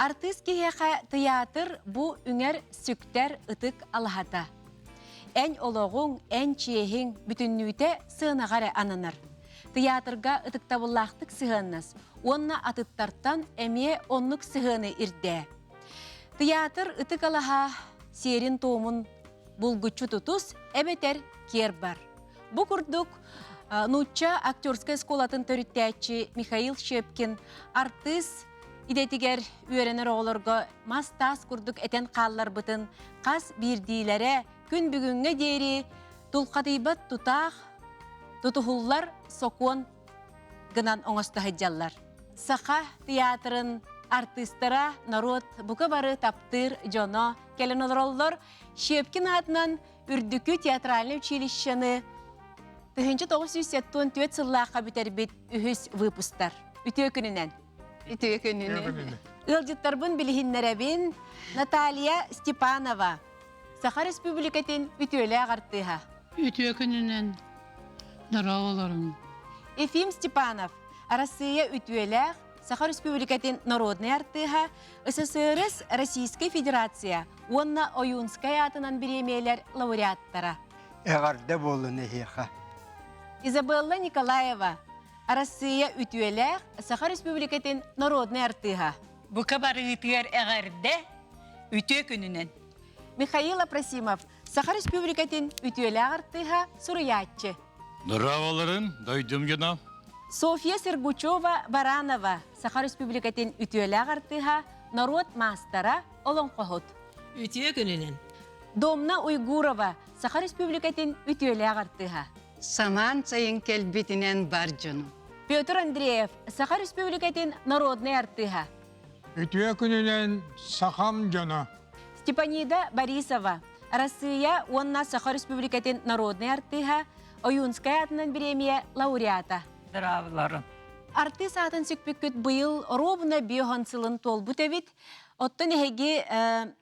Артыыс киһиэхэ тыйаатыр бу үҥэр сүктэр ытык алаһата. Эн олоҕуҥ, эн чиэһиҥ бүтүннүүтэ сыанаҕа эрэ ананар. Тыйаатырга ытыктабыллаахтык сыһыаннас уонна атыттартан эмиэ оннук сыһыаны ирдээ. Тыйаатыр ытык алаһа сиэрин-туомун булгуччу тутус эбэтэр киэр бар. Бу курдук нуучча актерскай оскуолатын төрүттээччи Михаил Щепкин артыыс идэтигэр үөрэнэр оҕолорго мас-таас курдук этэн хаалларбытын хас биирдиилэрэ күн бүгүҥҥэ диэри тулхадыйбат тутаах тутуһуллар сокуон гынан оҥосто сылдьаллар. Саха театрын артыыстара норуот бука бары таптыыр дьоно кэлэн олороллор. Щепкин аатынан Үрдүкү театральнай училищены 1974 сыллаахха бүтэрбит үһүс выпустар. Үтүө күнүнэн! Үтүө күнүнэн! Ыалдьыттарбын билиһиннэрэбин Наталья Степанова, Саха Республикатын үтүөлээх артыыһа. Үтүө күнүнэн дорооболоруҥ. Ефим Степанов, Арассыыйа үтүөлээх Саха Республикатын народнай артыыһа, СССР Российскай Федерация уонна Ойуунскай аатынан бириэмийэлэр лауреаттара. Эҕэрдэ буоллун эһиэхэ. Изабелла Николаева, Арассыыйа үтүөлээх Саха Республикатын народнай артыыһа. Бука барыытыгар эҕэрдэ, үтүө күнүнэн. Михаил Апросимов, Саха Республикатын үтүөлээх артыыһа, суруйааччы. Дорооболорун, дойдум дьоно. Софья Сергучева-Баранова, Саха Республикатын үтүөлээх артыыһа, норуот маастара, олоҥхоһут. Үтүө күнүнэн. Домна Уйгурова, Саха Республикатын үтүөлээх артыыһа. Самаан сайын кэлбитинэн бар дьону. Петр Андреев, Саха Республикатын народнай артыыһа. Үтүө күнүнэн сахам дьоно. Степанида Борисова, Арассыыйа уонна Саха Республикатын народнай артыыһа, Ойуунскай аатынан бириэмийэ лауреата. Здравларым. Артыыс аатын сүкпүккүт быйыл оруобуна биоһон сылын туолбут эбит. Оттон эһиги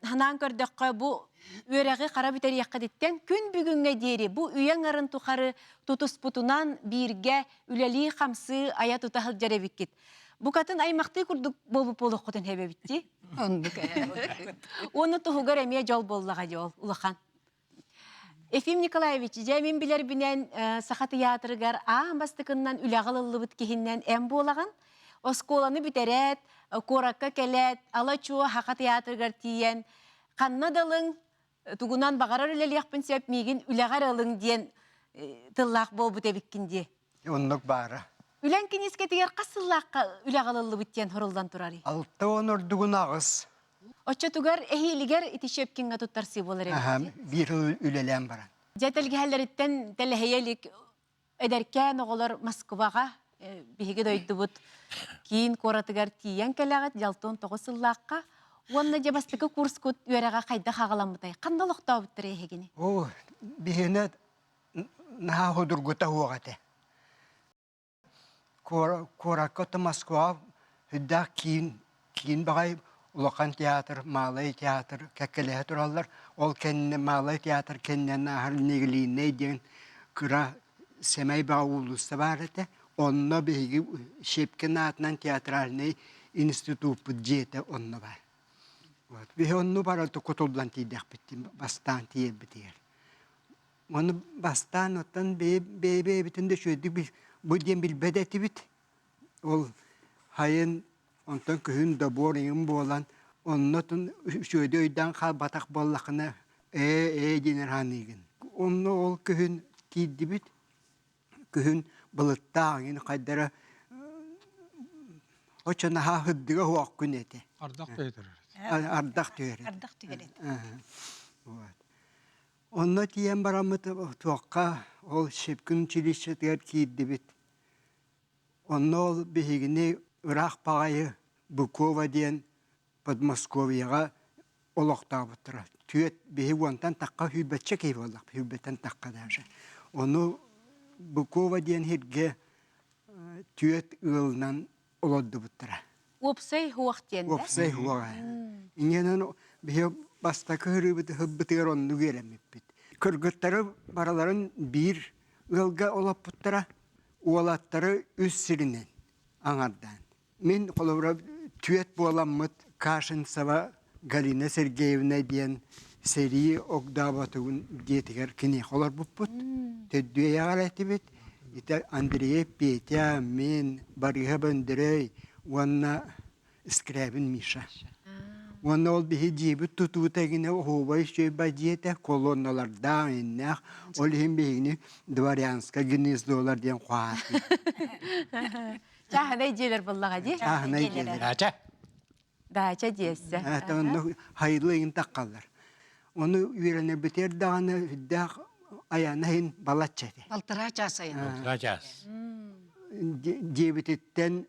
ханаан көрдөххө бу үөрэҕи хара бүтэриэххититтэн күн бүгүҥҥэ диэри бу үйэ аҥарын тухары тутуспутунан бииргэ үлэлии-хамсыы айа-тута сылдьар эбиккит. Букатын аймахтыы курдук буолбут буолуоххутун эбэбит дии. Оннук Уонна туһугар эмиэ дьол буоллаҕа дьол улахан. Ефим Николаевич, дьэ мин билэрбинэн Саха тыйаатырыгар аан бастакыннан үлэҕэ ылыллыбыт киһиннэн эн буолаҕын. Оскуоланы бүтэрээт, куоракка кэлээт, ала-чуо Саха тыйаатырыгар тиийэн, ханна да ылыҥ, тугунан баҕарар үлэлиэхпин сөп, миигин үлэҕэр ылыҥ диэн тыллаах буолбут эбиккин дии. Оннук баара. Үлэҥ киниискэтигэр хас сыллаахха үлэҕэ ылыллыбыт диэн суруллан турарый? 60 ордугун аҕыс. Оччотугар эһиилигэр ити Щепкиҥҥа туттарсыы буолар эбит. Биир сыл үлэлээн баран. Дьэ тэлгэһэлэриттэн тэлэһийэ илик эдэркээн оҕолор Москваҕа биһиги дойдубут киин куоратыгар тиийэн кэлэҕит дьалтон тоҕус сыллаахха уонна дьэ бастакы курскут үөрэҕэ хайдах аҕаламмытай ханна олохтообуттар эһигини Оо, биһиэнэ наһаа судургута суох этэ. Куоракка оттон Москваҕа сүрдээх киин киин баҕайы улахан театр, Малый театр кэккэлэһэ тураллар. Ол кэннэ Малый театр кэннинэн ааһар Неглиннэй диэн кыра сэмэй баҕа уулусса баар этэ. Онно биһиги Щепкин аатынан театральнай институппут дьиэтэ онно баар. Вот. Биһи онно баран кутуллан тиийдэхпит бастаан тиийэрбитигэр. Ону бастаан оттон бэйэ-бэйэбитин да үчүгэйдик бу диэн билбэт этибит. Ол хайын онтон күһүн добуор иҥин буолан оннотун үчүгэйдик өйдөөн хаалбатах буоллаххына ээ ээ диэн ханыыгын. Онно ол күһүн киирдибит. Күһүн былыттаах иҥин хайдара оччо наһаа сырдыга суох күн этэ. Ардах түһэр. Ардах түһэр. Ардах түһэр этэ. Вот. Онно тиийэн бараммыт туохха ол Щепкин училищетыгар киирдибит. Онно ол биһигини ыраах баҕайы Быкова диэн Подмосковьеҕа олохтообуттара. Түөрт биһи уонтан тахха сүүрбэччэ киһи буоллах, сүүрбэттэн тахха даже. Ону Быкова диэн сиргэ түөрт ыалынан олордубуттара. Уопсай уох диэн да? Уопсай уоҕа. Инньэнэн биһи бастакы ырыыбытыгар оннук үөрэммиппит. Кыргыттары барыларын биир ыалга олоппуттара, уолаттары үс сиринэн аҥардаан. Мин холобура Түөт буоламмыт Кашинцева Галина Сергеевна диэн сэрии огдооботугун дьиэтигэр киниэхэ олорбуппут. Төрдүөйэҕэр этибит. Ити Андреев Петя, мин, Барыыһап Өндөрөй уонна Скрябин Миша. Уонна ол биһи дьиэбит тутуута эгинэ оһуобай үчүгэй дьиэтэ колонналардаах иннээх ол иһин биһигини дворянское гнездолар диэн хоһаатыы. Чааһынай дьиэлэр буоллаҕа дии. Чааһынай дьиэлэр. Даача. Даача дьиэсэ. Онно хайылы иҥин таххаллар. Ону үөрэнэрбитигэр даҕаны үрдээх айана иһин балачча этэ. Балтараа чаас айана. Балтараа чаас. Дьиэбититтэн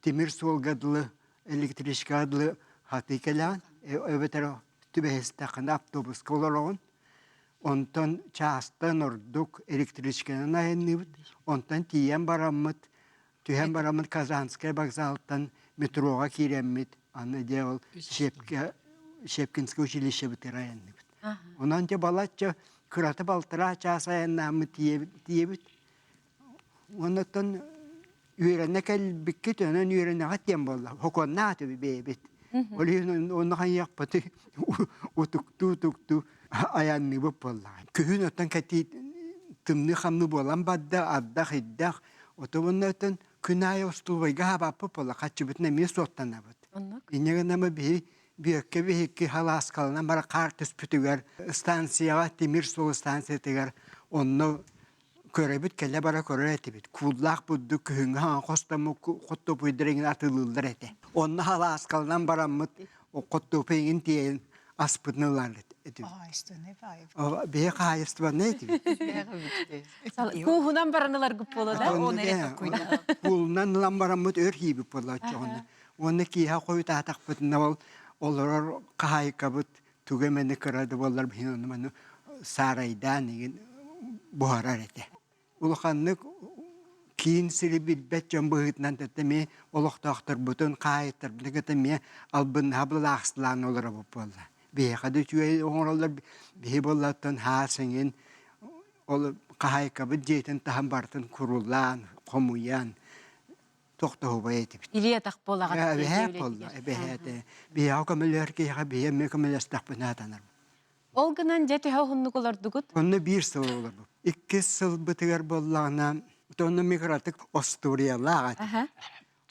тимир суолга дылы, электричкаҕа дылы хатыы кэлэҕин, эбэтэр түбэһистэххинэ автобуска олороҕун. Онтон чаастан ордук электричканан айанныыбыт. Онтон тиийэн бараммыт, түһэн бараммыт Казанскай вокзалтан метроҕа киирэммит, аны дьэ ол Щепке, Щепкинское училищебытыгар айанныыбыт. Онон дьэ балачча кырата балтараа чаас айаннааммыт тиийэбит. Оннуттан үөрэнэ кэлбиккит, онон үөрэнэҕит диэн буолла. Хокуоннаах этибит бэйэбит. Ол иһин онно хайыахпытый утуктуу-утуктуу айанныыбыт буоллаҕа. Күһүн оттон кэтии тымныы-хамныы буолан барда, ардах-ирдэх. Отубунна оттон күн аайы остуолбайга аһаабаппыт буолла, хаччыбытын эмиэ суоттанабыт. Инньэ гынан биһи Бүөккэ биһикки халааскаланан бара хаар түспүтүгэр станцияҕа тимир суол станциятыгар онно көрөбүт кэлэ-бара көрөр этибит. Кууллаах бурдук күһүҥҥү хаҥа хостоммут хоттуопуйдар иҥин атыылыыллар этэ. Онно халааскаланан бараммыт хоттуопуй иҥин тиэйэн аспытын ылар этибит. Биһи хаһаайыстыбаннай этибит. Кууһунан баран ыларгыт буолла да? Куулунан ылан бараммыт өр киирбит буолла оччоҕуна. Уонна киэһэ хойутаатахпытына ол олорор хаһаайкабыт тугу эмэни кыра да буоллар биһин ону маны саарайдаан игин буһарар этэ. Улаханнык киин сири билбэт дьон быһыытынан эмиэ олохтоохторбутун, хаһаайыттарбытын кытта эмиэ албыннаһа былаахсылаан олоробут буолла. Биһиэхэ да үчүгэй оҥороллор, биһи буоллаттан хаас эҥин ол хаһаайкабыт дьиэтин таһын барытын курулаан, хомуйан тохтоһубай этибит. Илии-атах буолаҕыт. Эбэһээт буолла, эбэһээт. Биһиэхэ көмөлөһөр киһиэхэ биһи эмиэ көмөлөстөхпүнэ сатанарбыт. Ол гынан дьэ төһө уһуннук олордугут? Онно биир сыл олорбут. Иккис сылбытыгар буоллаҕына, онно мигратык остуоруйалаах этэ.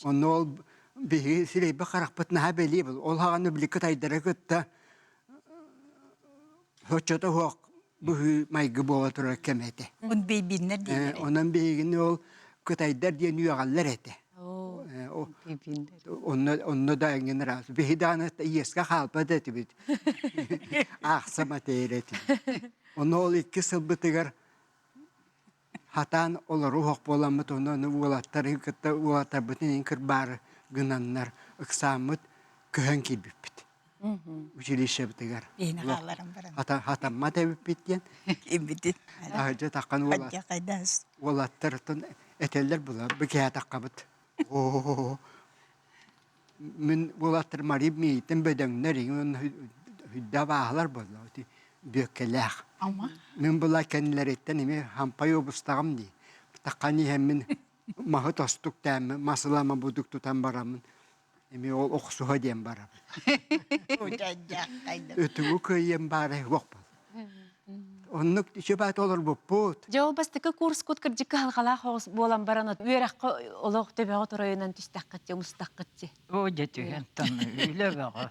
Онно ол биһиги сирэйбит харахпыт наһаа бэлиэ был. Ол хаҕаны били кытайдары кытта соччото суох быһыы майгы буола турар кэм этэ. Он бэйбиннэр дииллэр. Онон биһигини ол кытайдар диэн үөҕэллэр этэ. Онно онно да эҥин ыраас. Биһи даҕаны иэскэ хаалбат этибит. Аахсам этээр этибит. Онно ол икки сылбытыгар хатаан олору оһох буоламмыт онно уолаттары кытта уолаттарбытын иһин кырбаары гынаннар ыксааммыт көһөн киирбиппит училищебытыгар Биһини хаалларан баран. хатаммат эбиппит диэн Киирбитин. таһырдьа таххан уолаттартан этэллэр була бикээтаххабыт оо Мин уолаттар Мария миигиттэн бөдөҥнөр иҥин үрдэ абааһылар буолла ити бүөккэлээх. Мин була кэннилэриттэн эмиэ хампай обустаҕым дии. Таххан иһэммин маһы тостук тээммин мас ылама будук тутан бараммын эмиэ ол охсуһа диэн барабын. Өтүгү кыайыам баара суох буолла. Оннук үчүбэт олорбуппут. Дьэ ол бастакы курскут кырдьык кыһалҕалаах оҕус буолан баран үөрэххэ олох төбөҕө торойунан түстэххитчи, умустаххытчы. Оо дьэ түһэн тон үлэ бөҕө.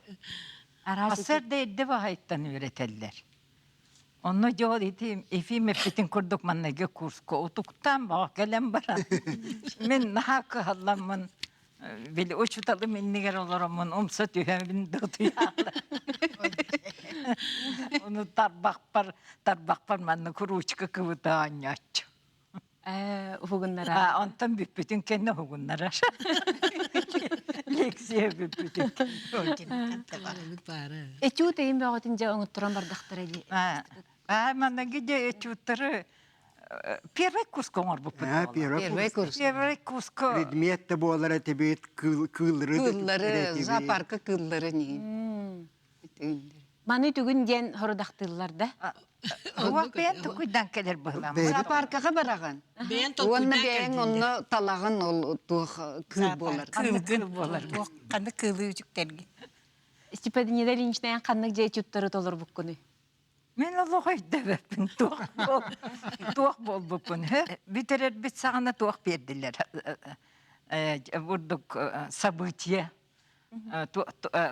Араас Асар да эрдэ баһайтан үөрэтэллэр. Онно дьол ити Ефим эппитин курдук манныгы курска утуктаан баҕа кэлэн баран мин наһаа кыһалламмын били учууталым иннигэр олороммун умса түһэбин да утуйааллар. Ону тарбахпар тарбахпар маннык ручка кыбыта оонньооччу. Ээ, уһугуннара. Онтон бүппүтүн кэннэ уһугуннарар. Лекция бүппүтүн кэннэ. Этюд эйин бөҕөтүн дьэ оҥотторон бардахтара дии. Аа, манныгы дьэ этюдтары первый курска оҥорбуппут Первый курс. Первый курска. Предмет да буолар этибит, кыыллары Кыыллары, зоопарка кыыллары не. Маны түгүн диэн хорудахтыыллар да. Уох бэйэн тукуйдан кэлэр быһылаан. Зоопаркаҕа бараҕын. Бэйэн Уонна толкуйдаан бэйэҥ кэлдииллэр. онно талаҕын ол туох кыыл буолар. Кыылгын буолар. Ханнык кыылы үтүктэргин. Степанида Ильиничнээн ханнык дьиэ этюдтары толорбуккунуй? Мин олох өйдөбөппүн туох туох буолбуппун. Бүтэрэрбит саҕана туох биэрдилэр. Бурдук событие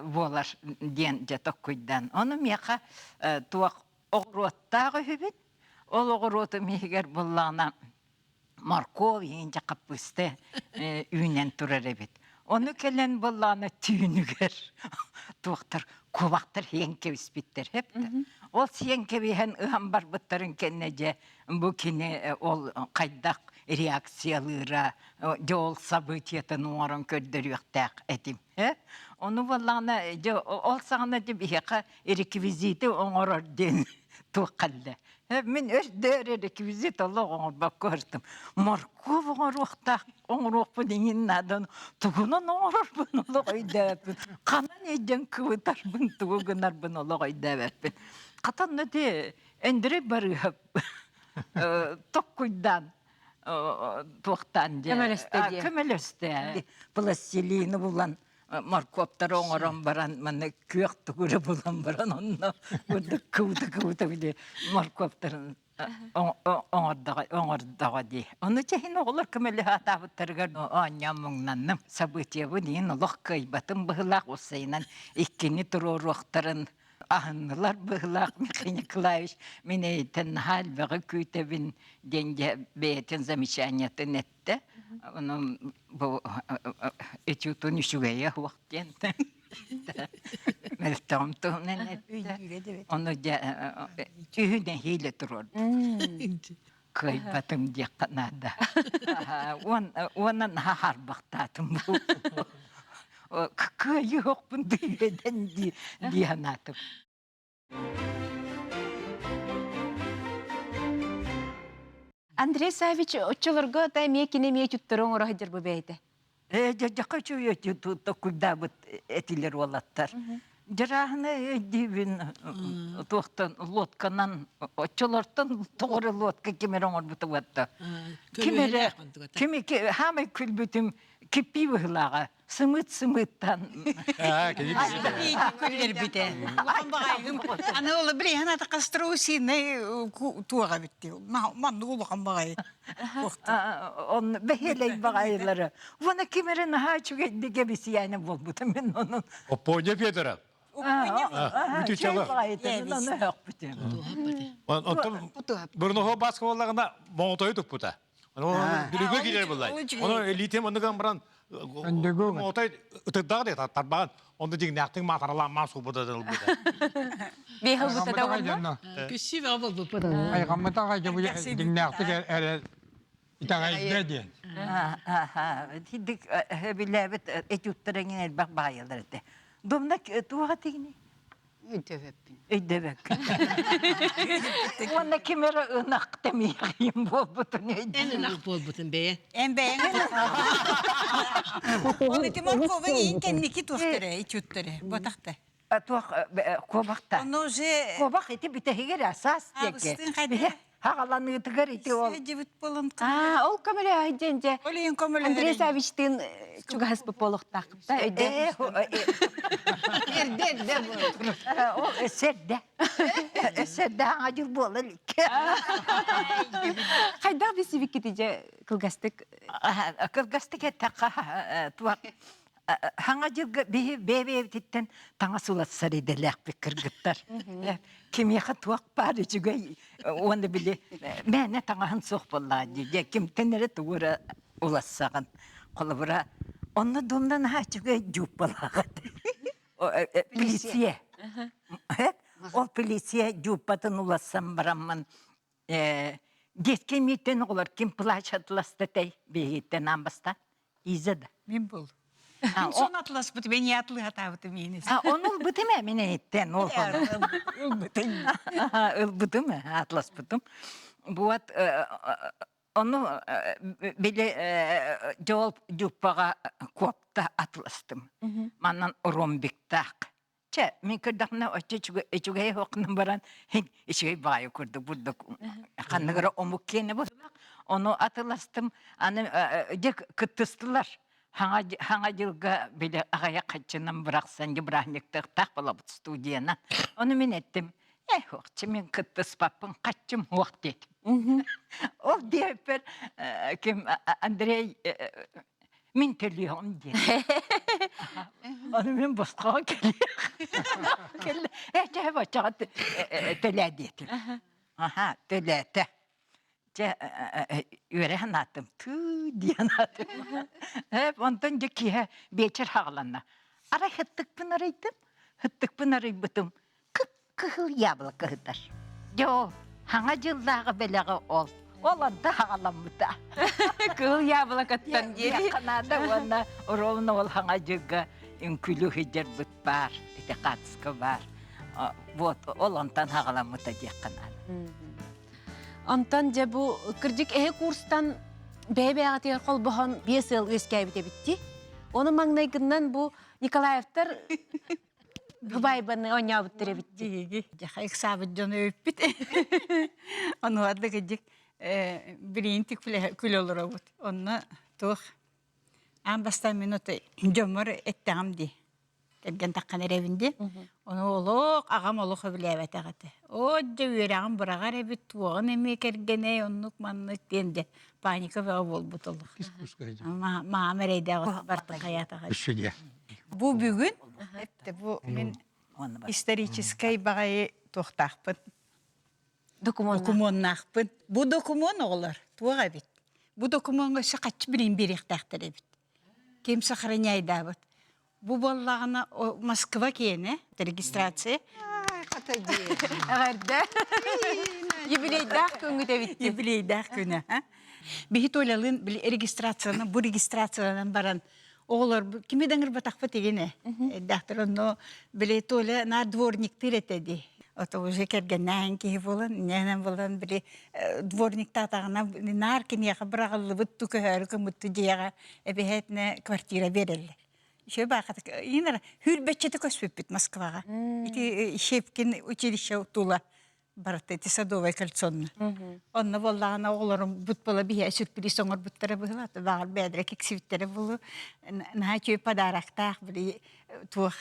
буолар диэн дьэ токкуйдан. Ону миэхэ туох оҕуруоттаах үһүбүт. Ол оҕуруотум иһигэр буллаҕына морковь иһинчэ хаппыыста үүнэн турар эбит. Ону кэлэн буллаҕына түүнүгэр туохтар кубахтар сиэн кэбиспиттэр хэптэ. Ол сиэн кэбиһэн ыһан барбыттарын кэннэ дьэ бу кини ол хайдах реакциялыыра дьэ ол событиетын оҥорон көрдөрүөхтээх этим. Ону буоллаҕына дьэ ол саҕана дьэ биһиэхэ реквизиты оҥорор диэн туох кэллэ. Мин өрдөөр реквизит олох оҥорбокко ыртым. Моркуоп оҥоруохтаах оҥоруохпун иҥин наадан тугунан оҥорорбун олох өйдөөбөппүн. Ханан өйдөн кыбытарбын тугу гынарбын олох өйдөөбөппүн. Хатан ити Өндөрөй Барыыһап токкуйдаан туохтаан дьэ Көмөлөстө диэ. көмөлөстө. Пластилины булан моркуоптары оҥорон баран манна күөх тугу эрэ булан баран онно курдук кыбыта-кыбыта били моркуоптарын оҥордоҕо оҥордоҕо дии. Ону чэһин оҕолор көмөлөһө атаабыттарыгар оонньоон муҥнанным. Событиебын иһин олох кыайбатым быһыылаах уссайынан иккини туруоруохтарын аһыннылар быһыылаах Михаил Николаевич мин эйиттэн наһаа элбэҕи күүтэбин диэн дьэ бэйэтин замечаниетын эттэ. Онон бу этюдун үчүгэйэ суох диэн мөлтөҕүм туһунан эттэ. Ону дьэ үһү нэһиилэ туруордум. Кыайбатым диэххэ наада. Уонна наһаа харбахтаатым бу. Кыайыахпын дүйэдэн дии дии санаатым. Андрей Савич оччолорго та эмиэ кини эмиэ туттары оҥоро сылдьар бу бэйэтэ. Ээ, дьэ үчүгэй токкуйдаабыт этилэр уолаттар. Дьарааһына өйдүүбүн туохтан лодканан оччолортон тоҕо эрэ лодка ким эрэ оҥорбута уотта. Ким эрэ ким хаамай күлбүтүм киппии быһыылааҕа сымыыт сымыыттан Күллэрбитэ. Улахан баҕайым. Аны ол билиһэн ата кастроусинай туоға битти. Маннык улахан баҕайы. Он бэһиэлэй баҕайылары. Уонна ким эрэ наһаа үчүгэйдик эбисийээнэ буолбута мин онун. Оппуонньа Федоров. Үчүгэй баҕайытын ону өөхпүтүм. Оттон Бурнохо баска буоллаҕына моҥотойу туппута. Дүлүгө киирэр буллай. Ону элитем оннуган баран моҥотой ытырдаҕа дии тарбаҕын. Онно дьиҥнээхтик маатаралаан маас уубута ылбыта. Биэһ ылбыта да уонна? Күссүү бөҕө буолбуппут. Айҕаммыта аҕай дьиҥнээхтик эрэ итэҕэйдэ диэн. Итинник сөбүлээбит этюдтар эҥин элбэх баайалар этэ. Домна туох этигиний? Өйдөбөппүн. Өйдөбөккүн. Уонна ким эрэ ынах тэмиэхийим буолбутун Эн ынах буолбутун бэйэ. Эн бэйэҥ Ол ити морковың иин кэнники туохтара, ичуттары, ботахта. Туох куобахта. Ону уже Куобах ити бүтэһигэр асаас диэки. Абыстын хайда. Хаҕаланыытыгар ити ол. Сылдьыбыт болон. Аа, ол көмөлөһө диэн дьэ. Ол иһин көмөлөһөр. Андрей Савичтыын чугаһыспыт буолуохтаахпыт өйдө. Эрдэ эрдэ буолар. Ол өссө эрдэ. Өссө эрдэ хаҥа дьыл буола илик. Хайдах билсибиккити дьэ кылгастык? Кылгастык эттэххэ туох Хаҥа дьылга биһи бэйэ-бэйэбититтэн таҥас уларсар идэлээхпит кыргыттар. Кимиэхэ туох баар үчүгэй уонна били мээнэ таҥаһын суох буоллаҕа дии. Дьэ кимтэн эрэ тугу эрэ улассаҕын. Холобура, онно дуомна наһаа үчүгэй дьууппалаах этэ. Полиция. Ол полиция дьууппатын улассан бараммын детский мииттэн оҕолор ким плач атластатай биһигиттэн аан бастаан Иза да. Мин был. Мин сон атласпыт, мен не атлыһатаабытым иинис. Оны ылбытым ээ, мин эниттен ол. Ылбытым. Ылбытым, атласпытым. Вот ону били дьол дьуппаҕа куопта атластым. Манан ромбиктаах. Чэ, мин көрдөхпүнэ оччо үчүгэй оһоххунан баран үчүгэй баайы курдук бурдук ханнык эрэ омук киэнэ быһыылаах. Ону атыластым. Аны дьэ кыттыстылар. Хаҥа хаҥа дьылга били аҕыйах хаччынан бырахсан дьэ бырааһынньыктыахтаах буолабыт студиянан. Ону мин эттим, э охчу мин кыттыспаппын хаччым суох диэтим. Ол диэппэр ким Андрей Мин төлүөҕүм диэн. Ону мин босхоҕо кэлиэх. Кэллэ. Ээ, чэ, баччаҕа төлөө диэтим. Аха, төлөөтө. Чэ, үөрэ санаатым. Тыы диэн аатым. Ээ, онтон дьэ киэһэ биэчэр хаҕаланна. Арай хыттыкпын арыйдым. Хыттыкпын арыйбытым. Кып-кыһыл яблоко сытар. Дьэ ол хаҥа дьыллааҕы бэлэҕи ол. Ол онто хаҕаламмыта. Кыһыл яблокоттан диэри. Наада уонна ровно ол хаҥа дьылга үҥкүлүү сылдьарбыт баар, ити хаатыска баар. Вот ол онтон хаҕаламмыта диэххэ наада. Онтон дьэ бу кырдьык эһи курстан бэйэ-бэйэҕитигэр холбоһон биэс ыал үөскээбит эбитти. Ону маҥнайгынан бу Николаевтар Бубайбаны оонньообуттар эбит Биһиги дьаха ыксаабыт дьону өйүппүт. Ону ардык билиин күлэ олоробут. Онно туох аан бастаан мин ото дьоммор эттэҕим дии. Кэргэн таххан эрэбин дии. Ону олох аҕам олох өбүлээбэтэх этэ. Оо дьэ үөрэҕин быраҕар эбит, туоҕун эмиэ кэргэнэй, оннук маннык диэн дьэ паника бөҕө буолбут олох. Маам эрэйдээх барта хайаатаҕа. Бу бүгүн бу мин историческай баҕайы туохтаахпын докумуоннаахпын. Бу докумуон оҕолор туох эбит? Бу докумуоҥҥа өссө хаччы билин биэриэхтээхтэр эбит. Ким сохраняйдаабыт. Бу буоллаҕына Москва киэнэ регистрация. Эҕэрдэ. Юбилейдаах күҥҥүт эбит. Юбилейдаах күнэ. Биһи Толялыын регистрациянан бу регистрацияланан баран оҕолор кими да ыҥырбатахпыт игинэ. Дэхтэр онно били Толя наар дворниктыыр этэ дии. Ото уже кэргэннээн киһи буолан, ньээнэн буолан били дворниктаатаҕына наар киниэхэ быраҕыллыбыт ту көһөөрү кыммытту дьиэҕэ эбиһээтинэ квартира биэрэллэр. Еще баахатык инара хүрбэччэтэ көспүппүт Москваҕа. Ити Щепкин училище тула барыта ити Садовай кольцонна. Онно буоллаҕына оҕолорум бут буола биһиэ сюрприз оҥорбуттара быһыылаах баҕар бэйэлэрэ киксибиттэрэ буолуо. Наһаа үчүгэй подароктаах били туох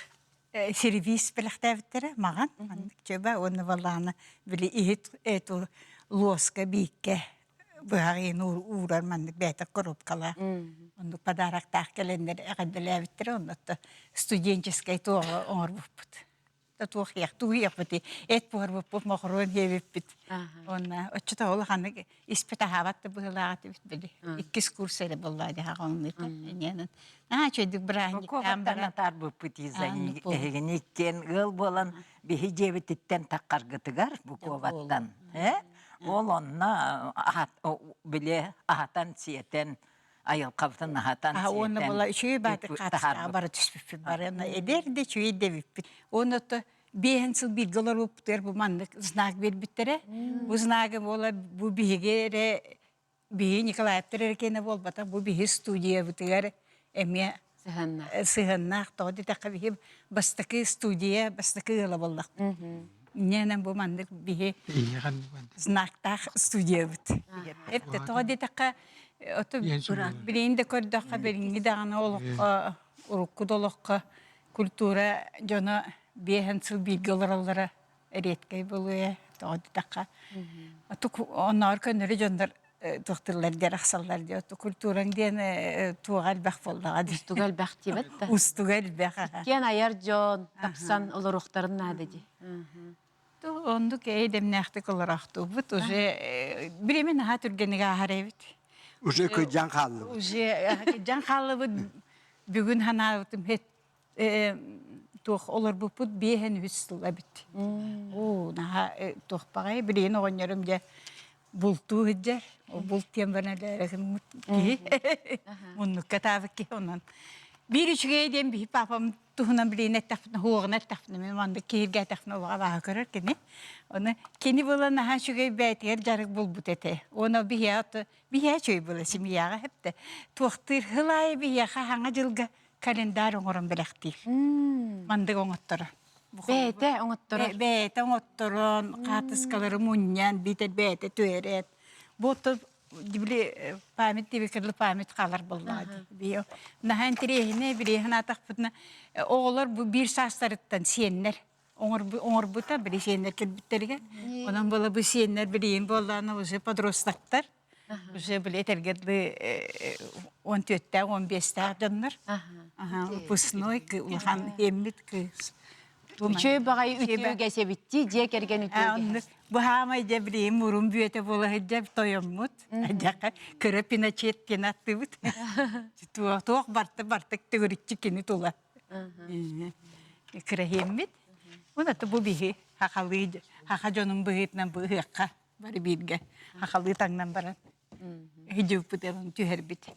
сервиз бэлэхтээбиттэрэ маҕан маннык чөбө уонна буоллаҕына били иһит эту луоска бииккэ быһаҕын уурар маннык бэйэтэ коробкалаах оннук подароктаах кэлэннэр эҕэрдэлээбиттэрэ онно студенческай туоҕа оҥорбуппут туох тугуйахпыт эт буһарбыппыт мохоруон диэбиппит уонна оччото улаханнык испит аһаабат да быһыылаах этибит били иккис курс эрэ буоллаа дьаһаҕоҥныта инньэнэн наһаа үчүгэйдик бырааһынньыктаан баран атаарбыппыт Иза эһигини иккиэн ыал буолан биһи дьиэбититтэн таххаргытыгар Букуобаттан э ол онно били аһатан сиэтэн айылҕабытын аһатан А уонна була үчүгэй баатыр хаатыстааҕа бары түспүппүт бары эдэр да үчүгэй да эбиппит. Уонна ото биэһин сыл бииргэ олорбуппутугар бу маннык знак биэрбиттэрэ. Бу знагы буола бу биһиги эрэ биһи Николаевтар эрэ киэнэ буолбатах бу биһи студиябытыгар эмиэ Сыһыаннаах. сыһыаннаах тоҕо диэтэххэ биһи бастакы студия бастакы ыала буоллахпыт. Инньэнэн бу маннык биһи знактаах студиябыт. Эптэ тоҕо диэтэххэ Ото билигин да көрдөххө, билиҥҥи даҕаны олоххо, урукку да олоххо культура дьоно биэһэн сыл бииргэ олороллоро эриэткэй буолуо тоҕо диэтэххэ. Оннооҕор көннөрү дьоннор туохтууллар диэн арахсаллар диэ. Культураҥ диэн туоҕа элбэх буоллаҕа дии. Устуга элбэх диэбэт да. Устуга элбэх. Иккиэн айар дьон тапсан олоруохтарын наада дии. Оннук эйдэмнээхтик олороохтуубут. Уже бириэмэ наһаа түргэнник ааһар эбит. Уже кыдьан хааллыбыт. Уже кыдьан хааллыбыт. Бүгүн ханаабытым туох олорбуппут биэһэн үс сыл эбит. Оо, наһаа туох баҕайы билигин оҕонньорум дьэ бултуу сылдьар. Ол булт диэн баран киһи. Муннукка таабыт киһи онон. Биир үчүгэй диэн биһи папам туһунан билиини эттэхпинэ, уоҕун эттэхпинэ, мин маннык киһиргээтэхпинэ олоҕо абааһы көрөр кини. Оны кини буолан наһаа үчүгэй бэйэтигэр дьарык булбут этэ. Уонна биһиэхэ биһиэхэ үчүгэй буола семьяҕа хэптэ. Туохтыыр сыл аайы биһиэхэ хаҥа дьылга календарь оҥорон бэлэхтиир. Мандык оҥотторо. Бэйэтэ оҥотторор. Бэйэтэ оҥотторон, хаартыскалары мунньан, биитэр бэйэтэ түһэрэн. Бу били память диэбиккэ память хаалар буоллаҕа дии. Наһаа интэриэһинэй билиэһин санаатахпытына оҕолор бу биир саастарыттан сиэннэр оҥорбута били сиэннэр кэлбиттэригэр. Онон буола бу сиэннэр билигин буоллаҕына уже подростоктар уже били этэргэ дылы 14-тээх 15-тээх дьоннор. Выпускной улахан эммит кыыс. Үчүгэй баҕайы үтүөгэс эбиттии дьиэ кэргэн үтүөгэс. Бу хаамай дьэ билигин мурун бүөтэ буола сылдьар тойоммут. Дьака кыра Пиночет диэн аттыбыт. Туох барта бартык төгүрүччү кини тула. Кыраһиэммит. Уна бу биһи хахалыы хаха дьонун быһыытынан бу ыһыахха бары бииргэ хахалыы таҥнан баран үдүппүт түһэрбит.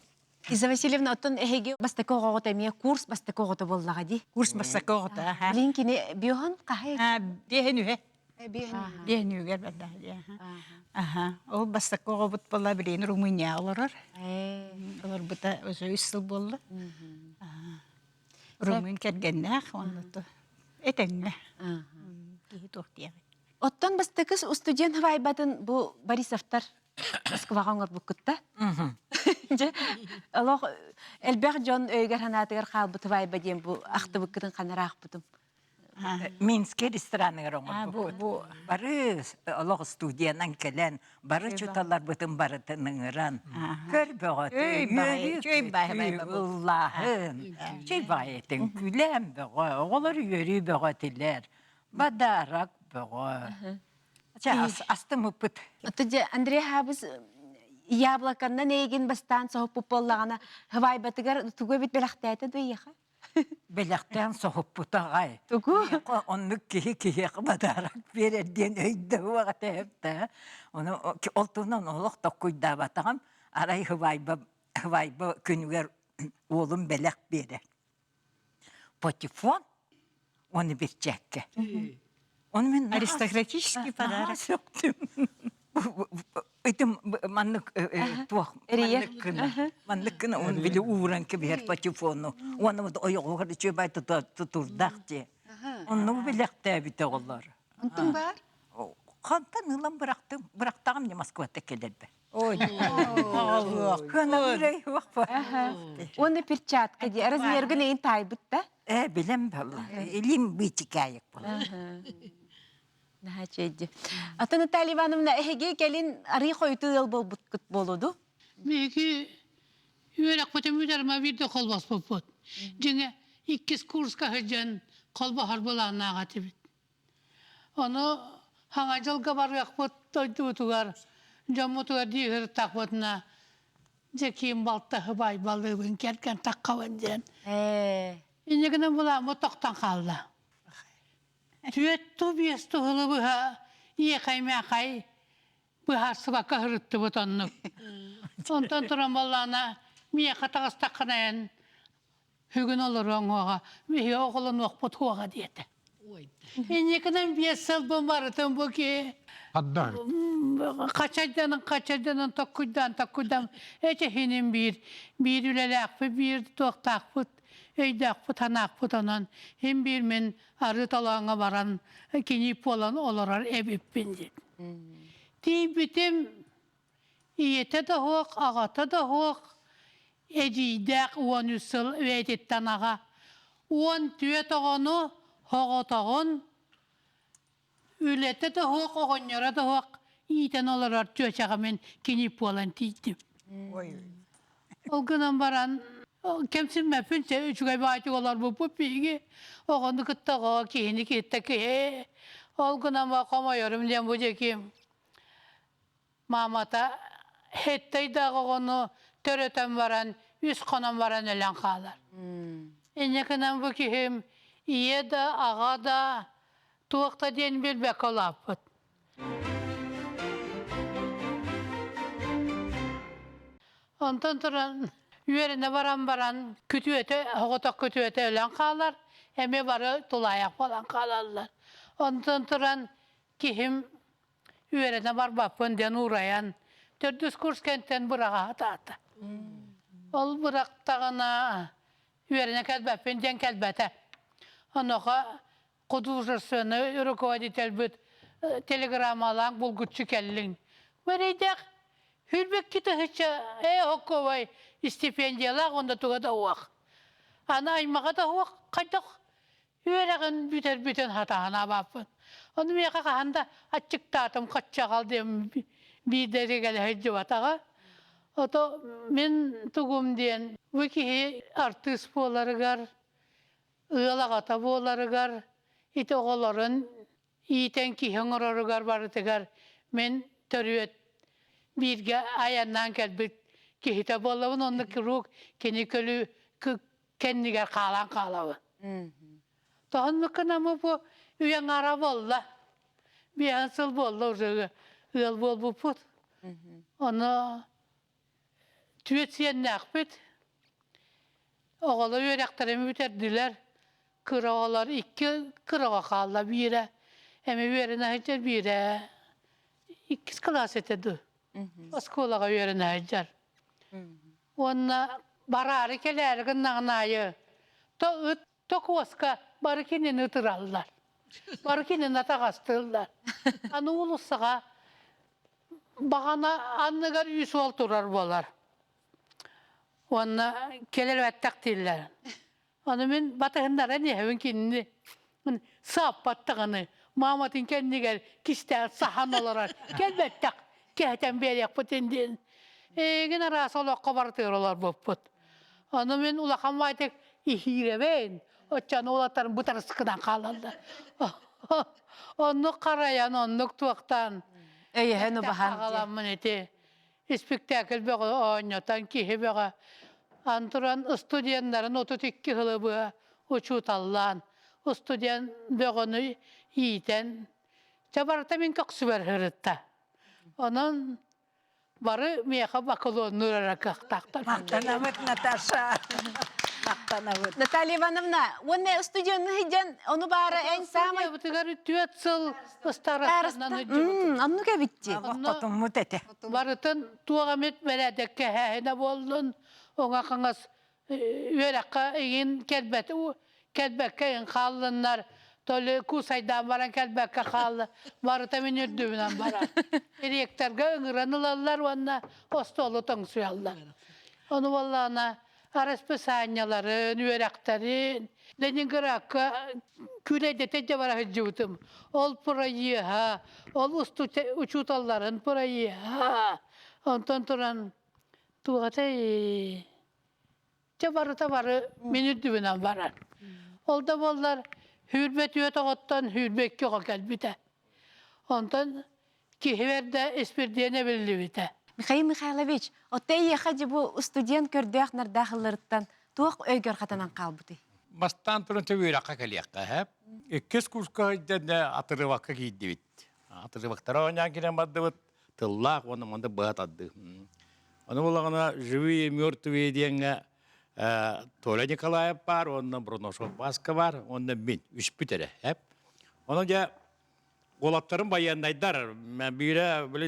Иза Васильевна, оттон эһиги бастакы оҕоҕут эмиэ курс бастакы оҕото буоллаҕа дии. Курс бастакы оҕото, аха. Билин кини биоһон хаһай? Биэһин үһэ. Биэһин үгэр барда. Аха. Ол бастакы оҕобут буолла билин Румынияҕа олорор. Олорбута уже үс сыл буолла. Румын кэргэннээх, онно этэҥҥэ. Киһи туох диэҕэй. Оттон бастакы студент хабайбатын бу Борисовтар Москваҕа оҥорбуккут да? Дьэ, олох элбэх дьон өйүгэр-санаатыгар хаалбыт убайба диэн бу ахтыбыккытын ханараахпытым. Минскэй рестораныгар оҥорбуппут. Бары олох студиянан кэлэн, бары чуталарбытын барытын ыҥыран, көр бөҕөтө, үөрүү ыллааһын, чэй баҕайытын күлээн бөҕө, оҕолор үөрүү бөҕө этилэр, бадарак бөҕө. Чэ, астымыппыт. Ото дьэ, Андрей Хабыс яблоканнан эйигин бастаан соһуппут буоллаҕына, хыбаайбатыгар тугу эбит бэлэхтээтэ дуо эйиэхэ? Бэлэхтээн соһуппута аҕай. Тугу? Оннук киһи киһиэхэ бадаарак биэрэр диэн өйдөһүөх этэ да. Ону ол туһунан олох токкуйдаабатаҕым. Арай хыбаайба хыбаайба күнүгэр уолум бэлэх биэрэр. Патефон уонна бирчээккэ. Ону мин Аристократический подарок. Сөхтүм. Итим маннык туох маннык гына маннык гына он били ууран кэбиһэр патефону уонна вот ойоҕугар үчүгэй тутурдаах дии. Онну билэхтээбит оҕолор. Онтун баар? Хантан ылан бырахтым, бырахтаҕым не Москвата кэлэрбэ. Ой, Уонна перчатка дии. Размергын эйин таайбыт да? Э, билем балла. Илим быычыкаайык була. Наһаа үчүгэйди. Ата Наталья Ивановна, эһиги кэлин арыы хойутуу ыал буолбуккут буолуду? Миги үөрэхпитин бүтэрмэ биирдэ холбоспуппут. Дьиҥэ иккис курска сылдьан холбоһор былааннаах этибит. Ону Хаҥа дьылга барыахпыт дойдубутугар, дьоммутугар дии сырыттахпытына, дьэ киин балта сыбаайбалыыбын кэргэн таххабын диэн. Инньэ гынан буламмыт тохтон хаалла. Түөрт биэс туһулу быһа иэхэй-мээхэй быһаарсыбакка сырыттыбыт оннук. Онтон туран буоллаҕына миэхэ таҕыстаххына эн Бүгүн олоруоҥ уоҕа, биһиги оҕолонуохпут уоҕа диэтэ. Инникинэн биэс сылбын барытын бу киһи хачайданан хачайданан токкуйдаан токкуйдаан эти иһинин биир биир үлэлээхпит биир туохтаахпыт өйдөөхпүт санаахпыт онон иһин биир мин арыы толооҥҥо баран кини буолан олорор эбиппин диэн. Тиийбитим Ийэтэ да суох, аҕата да суох, эдьиийдээх 13 сыл бэйэтиттэн аҕа, 14 оҕону соҕотоҕун, үлэтэ да суох, оҕонньоро да суох иитэн олорор чүөчэҕэ мин кини буолан тиийдим. Ол гынан баран кэмсиммэппин үчүгэй баайтык олорбуппут биһиги оҕону кытта оҕо, киһини кытта киһи. Ол гынан хомойорум диэн бу диэки Маамата Хеттайдаах оҕону төрөтөн баран, үс хонон баран өлөн хаалар. Инньэ гынан бу киһим ийэ да, аҕа да туох да диэн билбэккэ улааппыт. Онтон туран үөрэнэ баран баран күтүөтэ, оҕотох күтүөтэ өлөн хаалар, эмиэ бары тулаайах буолан хаалаллар. Онтон туран киһим үөрэнэ барбаппын диэн уурайан, төрдүс курс кэнтэн быраҕа сатаата. Ол бырахтаҕына үөрэнэ кэлбэппин диэн кэлбэтэ. Онуоха Художественный руководительбит телеграммалаан булгуччу кэллиҥ. Мэрэйдээх Хүрбэкки тыһычча ээ хоккуобай стипендиялаах уонна туга да уох. Аны аймаҕа да уох хайдах үөрэҕин бүтэрбитин хатаһан абааппын. Ону миэхэ хаһан да аччыктаатым хаччаҕал диэн биирдэ кэлэ сылдьыбатаҕа. Ото мин тугум диэн бу киһи артыыс буоларыгар, ыал аҕата буоларыгар ити оҕолорун иитэн киһи оҥороругар барытыгар мин төрүөт бииргэ айаннаан кэлбит киһитэ буоллабын онно куруук кини көлү кэннигэр хаалан хаалабын. Тоһоннуккунамы бу үйэҥ ара буолла. Биэһэн сыл буолла уже ыал буолбуппут. Ону Түөрт сиэннээхпит. Оҕолор үөрэхтэрин бүтэрдилэр. Кыра оҕолор икки кыра оҕо хаалла. Биирэ эмиэ үөрэнэ сылдьар, биирэ иккис кылаас этэ дуу. Оскуолаҕа үөрэнэ сылдьар. Уонна бараары кэлээри гыннаҕын аайы то ыт, то куоска бары кинини ытыраллар. Бары кинини атаҕастыыллар. Аны уулуссаҕа баҕана анныгар үс уол турар буолар. Уонна кэлэр бэттэх дииллэр. Ону мин батыһыннаран иһэбин кинини сааппат даҕаны мааматын кэннигэр кистээн саһан олорор кэлбэттэх кэһэтэн биэриэхпитин диэн эйигин араас олоххо барытыгар олорбуппут. Ону мин улахан баайтык иһиирэбин оччону уолаттарым бытарыскынан хаалаллар. Оннук харайан, оннук туохтаан Өйөһөн убаһан аҕаламмын ити испиктээкил бөҕө оонньотон киһи бөҕө ан туран студеннарын 32 сылы быһа учууталлаан студент бөҕөнү иитэн чэ барыта мин көхсүбэр сырытта. Онон Бары миэхэ бакылуоннуур эрэ кыахтаахтар. Махтанабыт, Наташа. Махтанабыт. Наталья Ивановна, уонна студенны сылдьан ону баара эн саамай Бытыгар түөрт сыл ыстарастанан сылдьыбытым. Оннук эбитти. Хотуммут этэ. Барытын туох эмит бэрээдэккэ эһээһинэ буоллун, оҥа хаҥас үөрэххэ игин кэлбэт кэлбэккэ игин хааллыннар то ли кусайдаан баран кэлбэккэ хаалла барыта мин үрдүбүнэн барар ректорга ыҥыран ылаллар уонна остуолу тоҥсуйаллар ону буоллаҕына расписаниеларын үөрэхтэрин Ленинградка күлэйдэтэ дьэ бара сылдьыбытым ол проеһа ол учууталларын проеһа онтон туран туох этэй Чэ барыта бары мин үрдүбүнэн барар. Ол да буоллар сүүрбэ түөрт оҕоттон 22 оҕо кэлбитэ. Онтон киһи бэрдэ Испирдиэнэ биллибитэ. Михаил Михайлович, оттон эйиэхэ дьэ бу студент көрдөөх нардаах ылларыттан туох өйгөр хатанан хаалбытый? Бастаан туран үөрэххэ кэлиэххэ эһэ. Иккис курска сылдьан атырыбакка киирдибит. Атырыбактара оонньоон киирэн бардыбыт. Тыллаах уонна манна быһа тардыы. Ону булаҕына «Живые мертвые» диэҥҥэ Толя Николаев баар уонна Броносов Васка баар уонна мин үспүт эрэ. Эп. Ону дьэ уолаттарым байыаннайдар биирэ били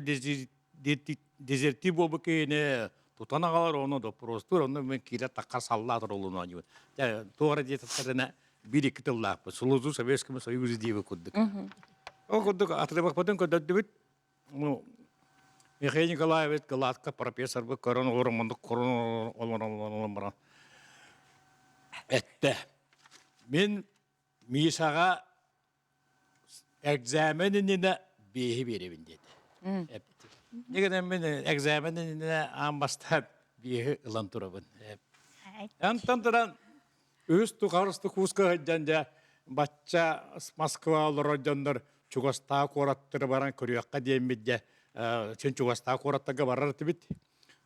дезертир буолбут киһини тутан аҕалар ону доппуруостуур онно мен киирэ тахха саллаат оруолун оонньуубут. Дьэ туох эрэ диэтэхтэринэ биир-икки тыллаахпыт. Служу Советскому Союзу диэбит курдук. Ол курдук атырыбаппытын көрдөрдүбүт. Ну, Михаил Николаевич Гладко профессорбыт көрөн олорон мундук көрөн олорон баран эттэ. Мин Мишаҕа экзамен иннинэ биэһи биэрэбин диэтэ. Негэнэн мин экзамен иннинэ аан бастаан биэһи ылан турабын. Онтон туран Үс тухарысты кууска сылдьан дьэ бачча Москва олорор дьоннор чугастаах куораттары баран көрүөххэ диэммит дьэ син чугастаах куораттарга барар этибит.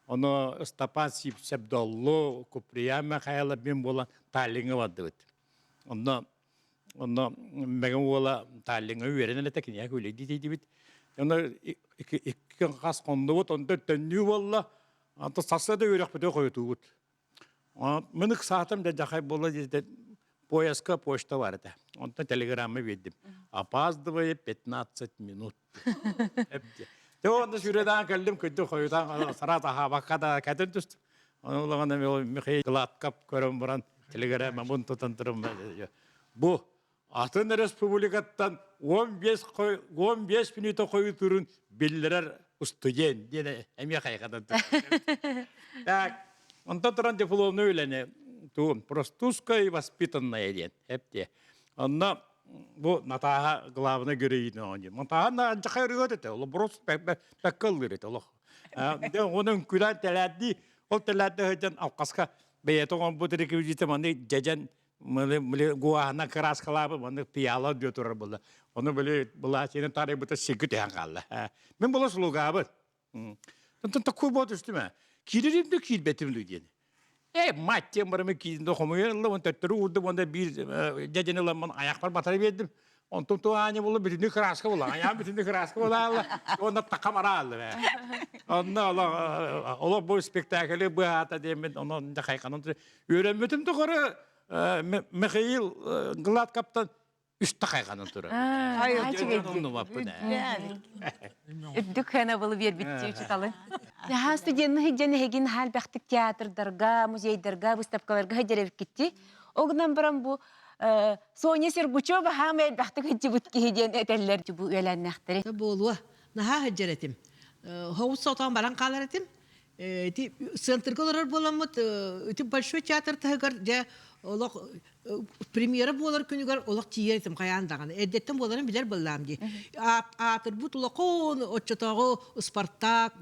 Ону Ыстапаан Сиипсэп Доллу, Куприян Михайлов мин буолан Таллиҥҥа бардыбыт. Онно онно Мэгэн уола Таллиҥҥа үөрэнэн этэ киниэхэ үлэлии тиийдибит. Онно икки хас хоннубут, онтон төннүү буолла. Онтон сарсыарда үөрэхпитин хойутуубут. Мин ыксаатым да дьахай буола диэтэ поездка почта бар этэ. Онтон телеграмма биэрдим. Опаздывая 15 минут. Те онно сүүрэдаан кэллим күндү хойутаан сараат аһаабакка да кэтин түстүм. Ону улахан Михаил Гладков көрөн баран телеграмма бун тутан турум. Бу. атын республикаттан 15 15 мүнүүтэ хойутуурун биллэрэр студент диэн эмиэ хайҕатан Так, онтон туран дипломный үлэни тугум простушка воспитанная диэн эптиэ. Онно бу Натааһа главный героиня оонньуур. Натааһа анчахай ырыа этэ, ол просто бэккэ ыллыыр этэ олох. Оны үҥкүүлээн тэлээрдии, ол тэлээрдэ сылдьан алқаска бэйэтэ оҥорбут реквизитэ маны дьэдьэн гуаһынан кырааскалаабыт маннык пиала диэ турар буолла. Ону били былаачыйаны таарыйбыта сиргэ түһэн хаалла. Мин була слугаабыт. Онтон такой буола түстүм ээ. Киирэрим да киирбэтим дуу диэн. Ээ, мать диэн барамы киирдим да хомуйан ыллым, он төттөрү уурдум, уонна биир дьэдьэни ыламмын айахпар батары биэрдим. Онтон ту аанньа буолла бүтүннүү краска буолла. Айаҕым бүтүннүү краска буолла. Уонна такам араалла ээ. Онно олох олох бу спектаклы быһаата диэммин онон дьэ хайханан үөрэммитим тухары Михаил Гладковтан үстэ хайҕанан турар. Үрдүк ханабылы биэрбиттии учуталы. Наһаа студенны сылдьан эһигин хаалбахтык театрдарга, музейдарга, выставкаларга сылдьар эбиккитти. Ол гынан баран бу Соня Сергучева хаама элбэхтик сылдьыбыт киһи диэн этэллэр бу үөлээннээхтэри. Буолуо. Наһаа сылдьар этим. Хоҕус сотоон баран хаалар этим. Ити центрга олорор буоламмыт, ити Большой театр таһыгар дьэ олох премьера буолар күнүгэр олох тиийэр этим хайаан даҕаны. Эрдэттэн буоларын билэр буоллаам дии. Аатырбыт улахан оччотооҕу Спартак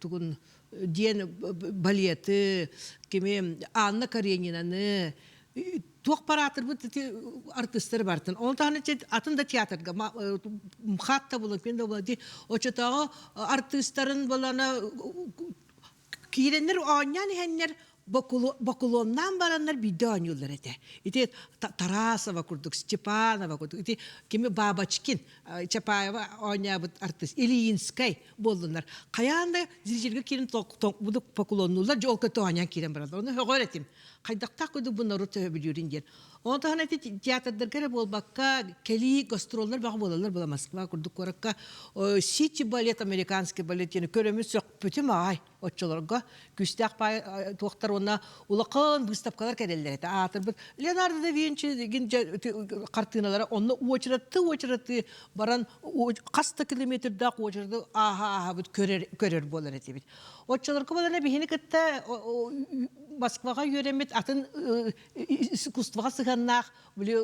тугун диэн балеты, кими Анна Каренинаны туох параатырбыт ити артыыстары бартын. Ол таһынан атын да театрга МХАТ да буолан, күн да буолан оччотооҕу артыыстарын буолана киирэннэр оонньоон иһэннэр бокулуоннаан бараннар биирдэ оонньууллар этэ. Ити Тарасова курдук, Степанова курдук, ити кими Бабочкин, Чапаева оонньообут артыыс, Ильинскай буоллуннар. Хайаан да зрительгэ киирэн поклоннулар, дьэ ол көтө оонньоон киирэн бараллар. Ону сөҕөр этим. Хайдахтаах курдук бу норуот сөбүлүүрүн диэн. Ону таһынан ити театрдарга эрэ буолбакка, кэлии гастроллар бөҕө буолаллар була Москва курдук куоракка Сити балет, американский балет диэни көрөмүн сөхпүтүм аҕай оччолорго күүстээх паай туохтар уонна улахан выставкалар кэлэллэр этэ. Аатырбыт Леонардо да Винчи хартыыналара онно уочараттыы-уочараттыы баран хас да километрдаах уочараты ааһа-ааһабыт көрөр, көрөр буолар этибит. Оччолорго буолана биһини кытта Москваҕа үөрэммит атын искусствоҕа сыһыаннаах били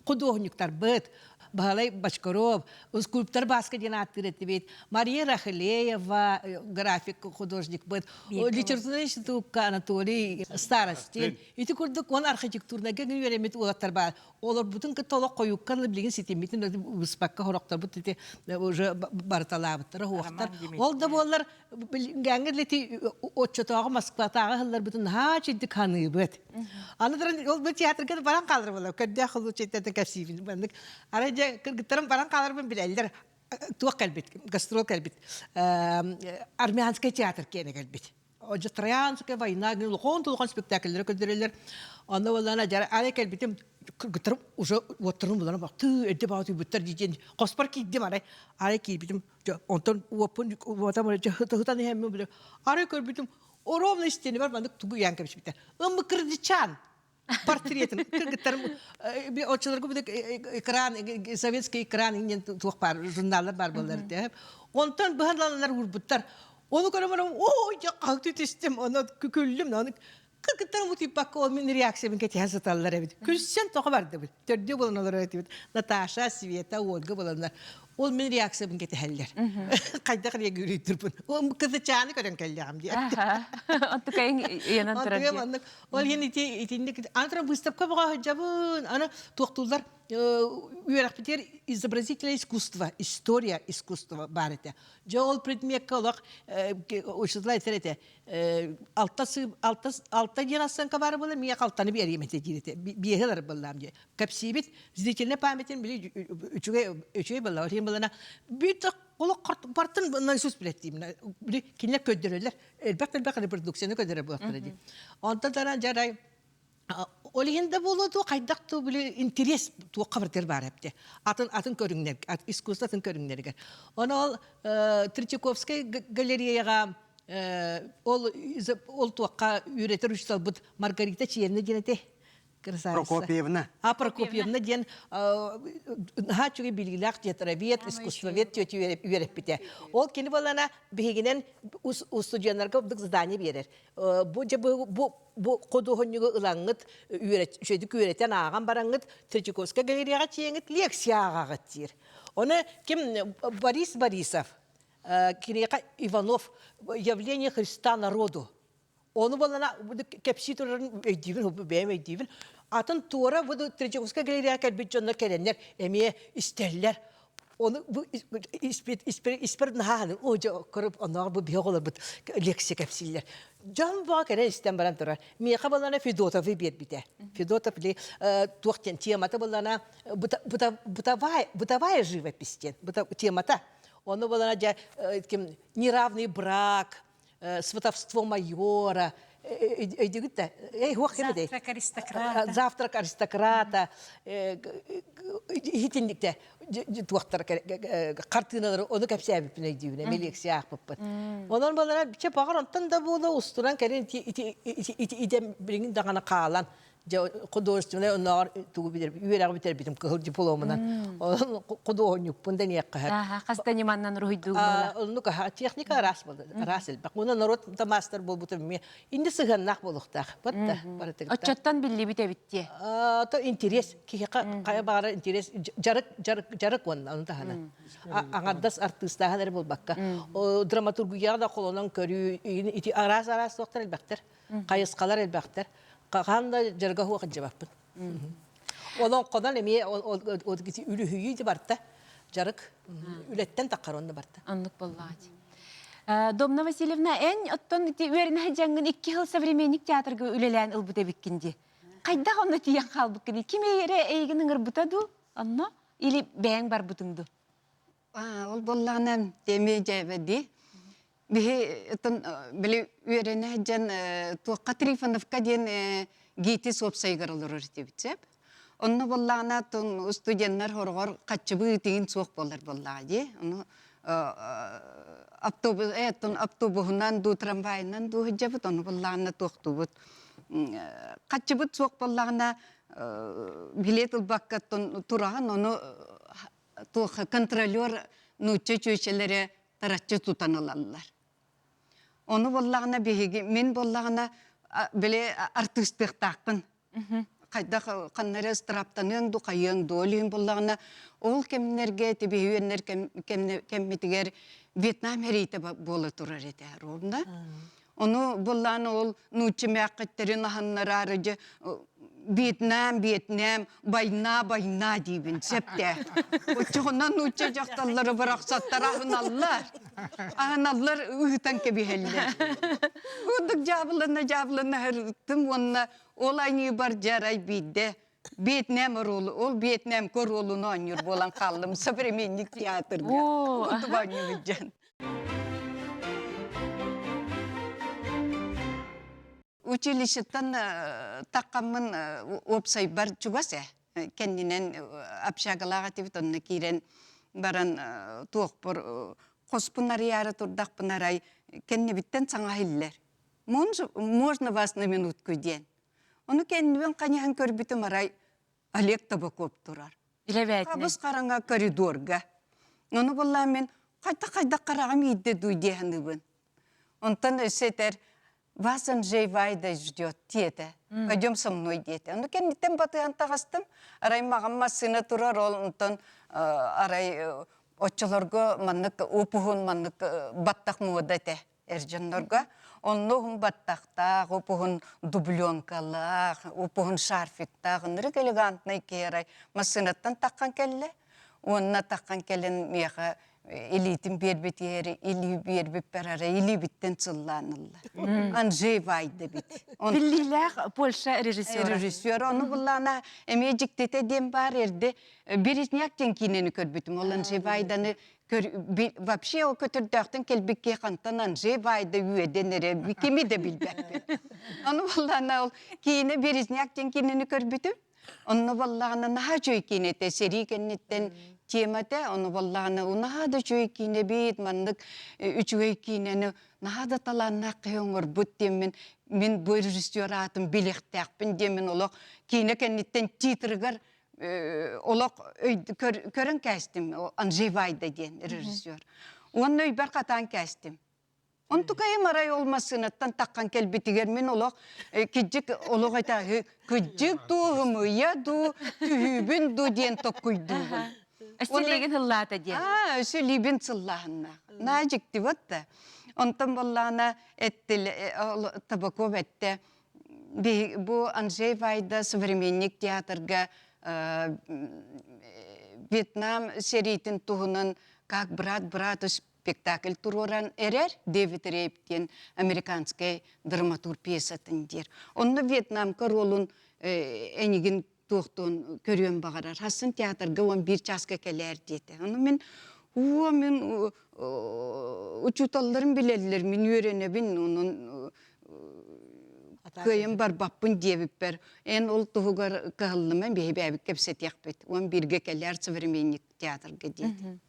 худуоһунньуктарбыт Баһылай Бочкаров, скульптор Бааска диэн ааттыыр этибит, Мария Рахилеева, график художникпыт, литературнай институкка Анатолий Старостин. Ити курдук он архитектурнайга үөрэммит уолаттар баар. Олорбутун кытта олох хойукка билигин ситиммитин быспакка хорохторбут ити уже барыталаабыттара уохтар. Ол да буоллар Билиҥҥээҥҥи ити оччотооҕу Москватааҕы ыһылларбытын наһаа үчүгдүк саныыбыт. Аны туран ол бу театрга баран хаалар буолар. Көрдөөх случайтан кэпсиибин. Маннык арай дьэ кыргыттарым баран хааларбын билэллэр. Туох кэлбит, гастрол кэлбит. Армянскай театр киэнэ кэлбит. Отже Троянская война улахан улахан спектакльлэри көрдөрөллөр. Онно буоллаана дьэ арай кэлбитим кыргыттарым уже уоттарын булан тыы эрдэ баҕа диэн хоспор киирдим арай арай киирбитим Онтон уоппун уотам ыһытан иһэммин били арай көрбүтүм ровно истиэнибэр маннык тугу ыйаан кэбиспиттэр. Ыммыкырдычаан портретин кыргыттарым оччолорго бу экран советский экран иннин туох баар журналлар баар буоллар этэ. Онтон быһан ыланнар уурбуттар. Ону көрөн баран оо дьэ хаһыты түстүм ону күллүм ону Кыргыттарым утуйбакка ол мин реакциябын кэтэһэн сыталлар эбит. Күлсэн тоҕо бардыбыт. Төрдүө буолан олорор этибит. Наташа, Света, Ольга буоланнар. Ол мин реакциябын кэтэһэллэр. Хайдах реагируйдурбун. Ол кызычааны көрөн кэллэҕим диэн. Онтукайын ыйанан турар диэн. Оннук. Ол иһин ити итинник аны выставка бөҕө сылдьабын. Аны туохтууллар үөрэхпитигэр изобразительное искусство, история искусства баар этэ. Дьэ ол предмекка олох учителя этэр этэ алта алта алта диэн ассыаҥка баар буолар миэхэ алтаны биэриэм этэ диир этэ биэһи ылар буоллаам диye кэпсиибит зрительная памятин били үчүгэй үчүгэй буолла иһин буолана биир да олох бартын наизусть билэттиим били кинилэр көрдөрөллөр элбэх элбэх репродукцияны көрдөрөр буолуохтара дии онтон таран жарай Ол иһин да буолуо дуо, хайдах дуу били интерес туохха барытыгар баар эбитэ. Атын атын көрүҥнэр, искусство атын көрүҥнэригэр. Ону ол Третьяковскай галереяҕа ол ол туохха үөрэтэр учууталбыт Маргарита Чиевна диэн этэ. Красавица. Прокопьевна. А Прокопьевна диэн наһаа үчүгэй билгилээх театровед, искусствовед тетя үөрэппитэ. Ол кини балана биһигинэн устудьуоннарга ордук задание биэрэр. Бу дьэ бу бу худуоһунньугу ылаҥҥыт үчүгэйдик үөрэтэн ааҕан бараҥҥыт Третьяковскай галереяҕа тиийэҥҥит лекция ааҕаҕыт диир. Ону ким Борис Борисов киниэхэ Иванов «Явление Христа народу» Ону буоллана кэпсии турарын өйдүүбүн, бэйэм өйдүүбүн. Атын туора бу Третьяковскай галереяҕа кэлбит дьоннор кэлэннэр эмиэ истэллэр. Ону бу испит испер испер наһаа о дьэ көрүп оннооҕор бу биһи оҕолорбут лекция кэпсииллэр. Дьон баа кэлэн истэн баран турар. Миэхэ буоллана Федотовы биэрбитэ. Федотов били туох диэн темата буоллана бытовая бытовая живопись диэн темата. Ону буоллана дьэ ким неравный брак, сватовство майора өйдүгүт да эй хуох кэмидей Завтрак аристократа. Завтрак аристократа иһитинникте туохтар хартыыналары ону кэпсээбиппин өйдүүбүн эми лекция аахпыппыт онон балара чэ баҕар онтон да буола устунан кэлин ити ити идэм билигин даҕаны хаалан Дьэ, художественнай оннооҕор тугу билэр үөрэҕи бүтэрбитим кыһыл дипломунан. Онон худуоһунньукпун дэниэххэ сөп. Хас да ньыманнан уруһуйдуур буола. Оннук техника араас буолла, араас элбэх. Уонна норуот да маастар буолбутум эмиэ инде сыһыаннаах буолуохтаах. Вот да, барытыгыта. Оччоттон биллибит эбит дии. То интерес, киһиэхэ хайа баҕарар интерес, дьарык, дьарык, дьарык уонна ону таһынан. Аҥардас артыыстааһын эрэ буолбакка. Драматургияҕа да холонон көрүү, ити араас-араас суохтар элбэхтэр. Хайысхалар элбэхтэр. Хаһан да дьарыга суох илдьибаппын. Олоҥхонон эмиэ үлүһүйүү барта. Дьарык үлэттэн таххар онно барта. Оннук буоллаҕа дии. Домна Васильевна, эн оттон ити үөрэнэ сылдьаҥҥын икки сыл современник театрга үлэлээн ылбыт эбиккин дии. Хайдах онно тиийэн хаалбыккыный? Ким эрэ эйигин ыҥырбыта дуу онно? Или бэйэҥ барбытыҥ дуу? Ол буоллаҕына эмиэ дьээбэ дии. Биһи оттон били үөрэнэ сылдьан туохха Трифоновка диэн ГИТИС уопсайыгар олорор этибит сөп. Онно буоллаҕына оттон студеннар хороҕор хаччыбыы тигин суох буолар буоллаҕа дии. Ону автобус оттон автобуһунан дуу трамвайынан дуу сылдьабыт ону буоллаҕына туохтуубут хаччыбыт суох буоллаҕына билет ылбакка оттон тураҕын ону туох контролер нуучча чүөчэлэрэ тараччы тутан ылаллар. Ону буоллаҕына биһиги мин буоллаҕына били артыыстыахтаахпын. Хайдах ханна эрэ ыстырааптаныаҥ дуу, хайыаҥ дуу, ол иһин буоллаҕына ол кэмнэргэ ити биһи үөннэр кэммитигэр Вьетнам сэриитэ буола турар этэ ровно. Ону буллаан ол нуучча мээххиттэрин аһыннараары дьэ Вьетнам, Вьетнам, война, война диибин сөптөөх. Оччоҕуна нуучча дьахталлары бырахсаттар аһыналлар. Аһыналлар ыытан кэбиһэллэр. Курдук дьаабылана дьаабылана ырыттым уонна ол аньыыбар дьарай биирдэ Вьетнам оруолу, ол Вьетнам оруолун оонньуур буолан хааллым современник театрга. Кутуп оонньуубут дьон. Училищеттан таххаммын уопсайбар чугас ээ. Кэннинэн общагалаах этибит, онно киирэн баран туохпур хоспун арыйаары турдахпын арай кэннибиттэн саҥа иһиллэр. Можно вас на минутку диэн. Ону кэннибин хайыһан көрбүтүм арай Олег Табаков турар. Хабыс хараҥа коридорга. Ону буллаан мин хайдах-хайдах хараҕым иирдэ дуу дии саныыбын. Онтон өссө этэр Вас Анджей Вайда ждет диэтэ. Пойдем со мной диэтэ. Ону кэнниттэн батыһан таҕыстым. Арай маҕам массыына турар, ол онтон арай оччолорго маннык упуһун маннык баттах муода этэ эр дьоннорго. Онно уһун баттахтаах, упуһун дубленкалаах, упуһун шарфиктаах, ынырык элегантный киһи массыынаттан таххан кэллэ. Уонна таххан кэлэн миэхэ илиитин биэрбитигэр илии биэрбиппэр эрэ илиибиттэн сыллаан ылла. Анджей Вайда бит. Биллиилээх Польша режиссера. Режиссер. Ону буллаана эмиэ дьиктитэ диэн баар эрдэ Березняк диэн киинэни көрбүтүм. Ол Анджей Вайданы вообще ол көтөрдөөхтөн кэлбикки хантан Анджей Вайда үөдэн эрэ кими да билбэппин. Ону буллаана ол киинэ Березняк диэн киинэни көрбүтүм. Онно буоллаҕына наһаа үчүгэй киинэ этэ, сэрии кэнниттэн тема этэ, ону буоллаҕына наһаа да үчүгэй киинэ эбит, маннык үчүгэй киинэни наһаа да талааннаах киһи оҥорбут диэммин, мин бу режиссер аатын билиэхтээхпин диэммин олох киинэ кэнниттэн титрыгар олох көрөн кээстим Анджей Вайда диэн режиссер. Уонна өйбөр хатаан кээстим. Онтукайым арай ол массыынаттан таххан кэлбитигэр мин олох кыдьык олох этээһи кыдьык дуу, ымыйа дуу, түһүүбүн дуу диэн токкуйдуубун. Өссө лиигин сыллаата диэн. Аа, өссө лиибин сыллааһыннаах. Наа дьикти вот да. Онтон боллаана эттил Табаков этте бу Анджей Вайда современник театрга Вьетнам сэриитин туһунан как брат брату спектакль туруоран эрэр Дэвид Рейп диэн американскай драматург пьесатын диир. Онно Вьетнамка ролун энигин туохтуон көрүөн баҕарар. Хассын театрга 11 чааска кэлээр диэтэ. Ону мин уо мин учууталларым билэллэр, мин үөрэнэбин, онон кыайан барбаппын диэбиппэр, эн ол туһугар кыһаллыма биһи бэйэбит кэпсэтиэхпит. Уон бииргэ кэлээр современник театрга диэтэ.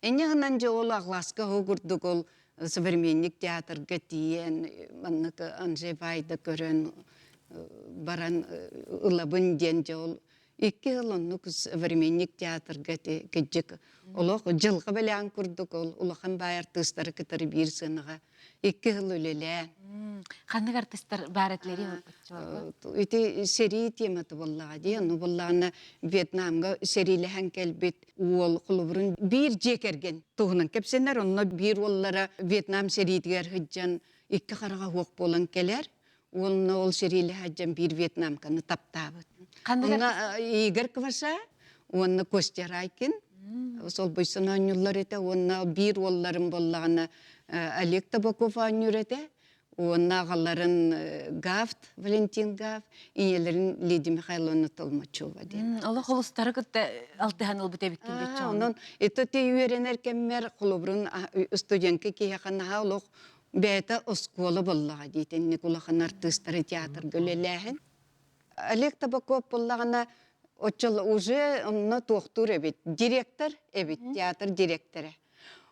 Инньэ гынан дьэ ол аҕлааска оһо курдук ол современник театрга тиийэн маннык Анджей Вайда көрөн баран ылабын диэн дьэ ол икки сыл оннук современник театрга кыдьык олох дьылҕа бэлээн курдук ол улахан баай артыыстары кытары биир сыанаҕа икки сыл үлэлээн. Ханнык артыыстар баар этилэрий Ити сэрии темата буоллаҕа дии. Ону буоллаҕына Вьетнамга сэриилэһэн кэлбит уол холобурун биир дьиэ кэргэн туһунан кэпсэнэр. Онно биир уоллара Вьетнам сэриитигэр сылдьан икки хараҕа суох буолан кэлэр. Уонна ол сэриилэһэ сылдьан биир вьетнамканы таптаабыт. Онно Игорь Кваша уонна Костя Райкин солбуйсан оонньууллар этэ уонна биир уолларын буоллаҕына Олег Табаков оонньуур этэ уонна аҕаларын Гафт Валентин Гафт ийэлэрин Лидия Михайловна Толмачева диэн. Олох улустары кытта алтыһан ылбыт эбиккин деччэ. Онон ити үөрэнэр кэммэр холобурун студентка киһиэхэ наһаа олох бэйэтэ оскуола буоллаҕа диэтинник улахан артыыстары театрга үлэлээһин. Олег Табаков буоллаҕына оччол уже онно туохтуур эбит, директор эбит, театр директора.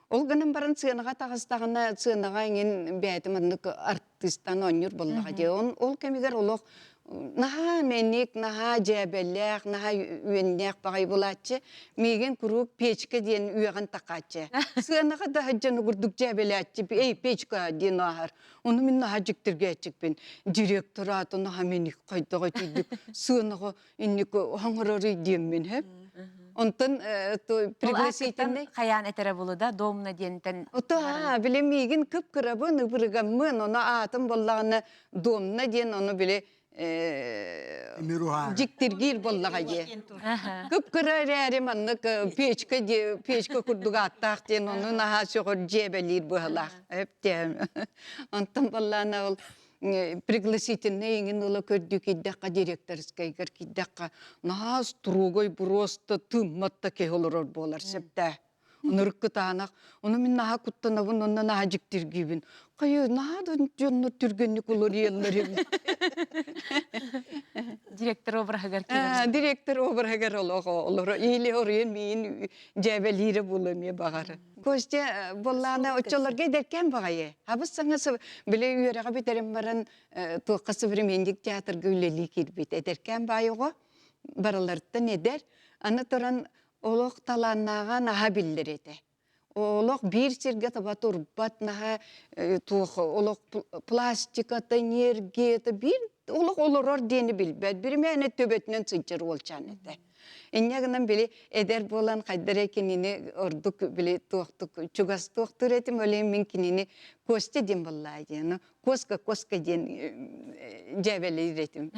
Ол гынан баран сыанаҕа таҕыстаҕына сыанаҕа эҥин бэйэтэ маннык артыыстаан оонньуур буоллаҕа дии. Ол кэмигэр олох наһаа мэник, наһаа дьээбэлээх, наһаа үөннээх баҕайы булааччы. Миигин куруук печка диэн үөҕэн такааччы. Сыанаҕа да сылдьан курдук дьээбэлээччи, эй, печка диэн ааһар. Ону мин наһаа дьиктиргээччикпин. Директор аата наһаа мэник хайдах этийдик сыанаҕа инник хоҥорорый диэммин һэп. Онтон пригласительный хайаан этэрэ булу да домна диэнтэн Ото били миигин кып-кырабын ыбырыгаммын ону аатым боллаҕына домна диэн ону били дьиктиргиир буоллаҕа дии. Кып-кыра эрээри маннык печка печка курдук ааттаах диэн ону наһаа сөҕөр дьиэбэлиир быһалаах. Онтон буоллаана ол пригласительный иҥин ыла көрдүү киирдэххэ директорскайгар киирдэххэ наһаа строгой просто тыыммат да киһи олорор буолар сөптөөх. Ынырык кытаанах. Ону мин наһаа куттанабын, онно наһаа дьиктиргиибин. Хайы, наһаа да дьоннор түргэнник уларыйаллар эбит. Директор обраһыгар киирэр. Директор обраһыгар олох олоро или оруйан миин дьээбэлиирэ буолуо эмиэ баҕар. Костя буоллаана оччолорго эдэркээн баҕайы. Абыс саҥа били үөрэҕи бүтэрэн баран туохха современник театрга үлэлии киирбит. Эдэркээн баай оҕо барыларыттан эдэр. Аны туран Олох талааннааҕа наһаа биллэр этэ. Олох биир сиргэ таба турбат наһаа туох олох пластиката, энергията биир олох олорор диэни билбэт. Биримээнэ төбөтүнэн сылдьар уолчаан этэ. Инньэ гынан били эдэр буолан хайда эрэ кинини ордук били туохтук чугас туохтуур этим, ол иһин мин кинини Костя диэн буоллаа диэн, Коска Коска диэн дьээбэлиир этим.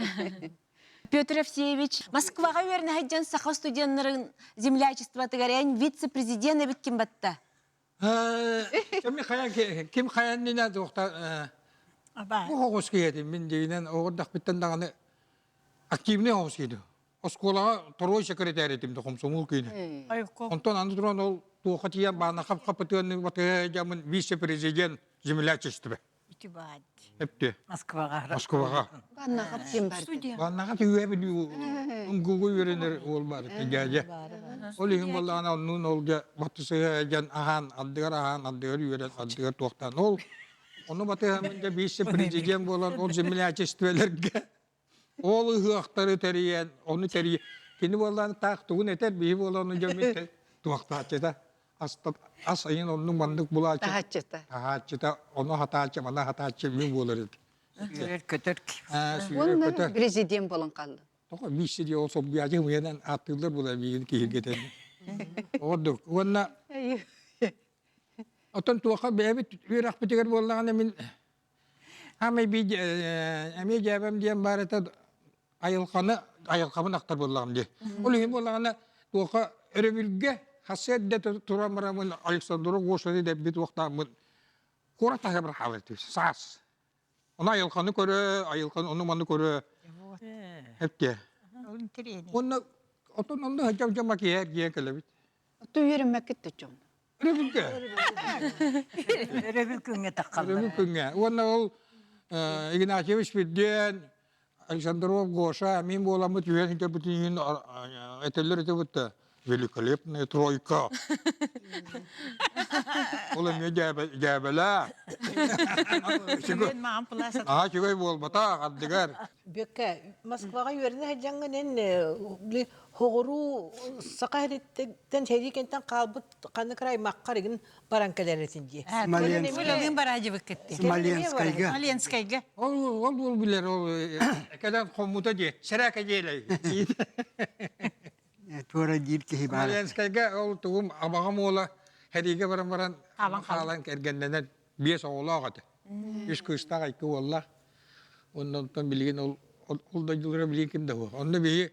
Петр Евсеевич, Москваҕа үөрэнэ сылдьан саха студеннарын землячествотыгар эн вице-президент эбиккин батта. Ким хайан ким хайаннина туохта бу хоҕус киһи мин дигинен оҕурдахпыттан даҕаны активный оҕус киһи оскуолаҕа второй секретарь этим да комсомол киһи онтон аны туран ол туохха тиийэн баана хап хапытыанны батыһа дьамын вице-президент землячества. Үтүбаат. Эптэ. Москваҕа. Москваҕа. Баннаҕа ким барды? Баннаҕа түгэ билүү МГУга үөрэнэр уол бар дьээдьэ. Ол иһин буоллаҕына оннуун ол дьэ баттысыга дьэн аһаан ардыгар аһаан ардыгар үөрэн ардыгар туохтаан ол ону батыһаммын дьэ вице-президент буолан ол землячестволарга Ол ыһыахтары тэрийэн, ону тэрийэн, кини буоллаан таах тугун этэр, биһи буолан ону дьоммут туохтааччыта, ас айын оннук маннык булааччы, Таһааччыта. таһааччыта, ону хатааччы, маны хатааччы мин буолар эбит. Сүүрэр көтөр. Сүүрэр Уонна көтөр. президент болон қалды. Тоҕо миссия дии ол солбуйааччы мыйанан ааттыыллар була миигин киһиргэтэн. Ордук. Уонна оттон туохха бэйэбит үөрэхпитигэр буоллаҕына мин Хаамай биир эмиэ дьээбэм диэн баар этэ айылҕаны айылҕабын ахтар буоллаҕым дии. Ол иһин буоллаҕына туохха өрөбүлгэ хасса эрдэ туран бараммын Александров Гошаны дэббит уохтааммын куорат таһыгар хаалар саас. Ону айылҕаны көрө, айылҕаны ону маны көрө эптиэ. Уонна отон онно сылдьам дьон макияж диэн кэлэбит. Оту үөрэммэккит да дьон. Өрөбүлгэ. Өрөбүл күҥҥэ таххаллар. Өрөбүл күҥҥэ. Уонна ол Игнатьевич Пирден, Александров Гоша, мин буоламмыт үһүөн сылдьарбытын этэллэр этэ бутта великолепная тройка. Ол эмиэ дьээбэлээ. Аа, үчүгэй буолбатах, ардыгар. Бүөккэ, Москваҕа үөрэнэ сылдьаҥҥын эн Хоҕуруу саха иһиттэн сэрии кэнтэн хаалбыт ханнык эрэ аймаххар игин баран кэлэр этин дии. Смоленскайга. Бараадьыбыккытты. Смоленскайга. Смоленскайга. Ол ол ол билэр ол кэлэн хоммута дии. Сэрээкэ диэлэй. Туора диир киһи баар. Смоленскайга ол тугум абаҕам уола хэриигэ баран баран хаалан кэргэннэнэн биэс оҕолоох этэ. Үс кыыстаах, икки уоллаах. Оннон билигин ол ол дойдулара билигин ким да суох. Онно биһи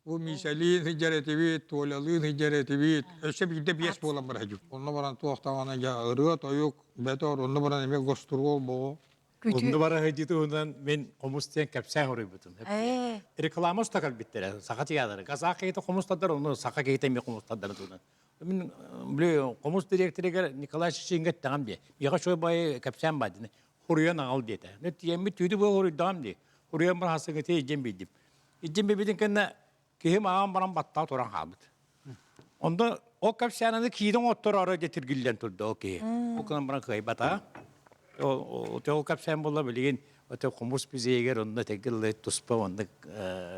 Бу Миисэлиин сылдьар этибит, Толялыын сылдьар этибит. Өссө биирдэ биэс буолан барар Онно баран туох даҕаны дьэ ырыа-тойук, бэтор, онно баран эмиэ гостуруол боҕо. Онно бара сылдьыы туһунан мин хомус диэн кэпсээн хоруйбутум. Реклама уста кэлбиттэрэ саха театры. Казах киһитэ хомус тардар, онно саха киһитэ эмиэ хомус тардарын туһунан. Мин били хомус директорыгар Николай Чеченгэ эттэҕим дии. Миэхэ үчүгэй баайы кэпсээн баар дии. Хуруйан аҕал диэтэ. Тиэммит түүтү буола хоруйдаҕым дии. Хуруйан баран хасыҥҥытыы илдьэн биэрдим. Илдьэн биэрбитин кэннэ киһим аҕам баран баттаҕа туран хаалбыт. Онно ол кэпсээнини киирэн оттороору дьэ тиргиллэн турда ол киһи. Ол гынан баран кыайбатаҕа. Ол ол кэпсээн буолла билигин өтө хомус музейыгар онно тэгил туспа оннук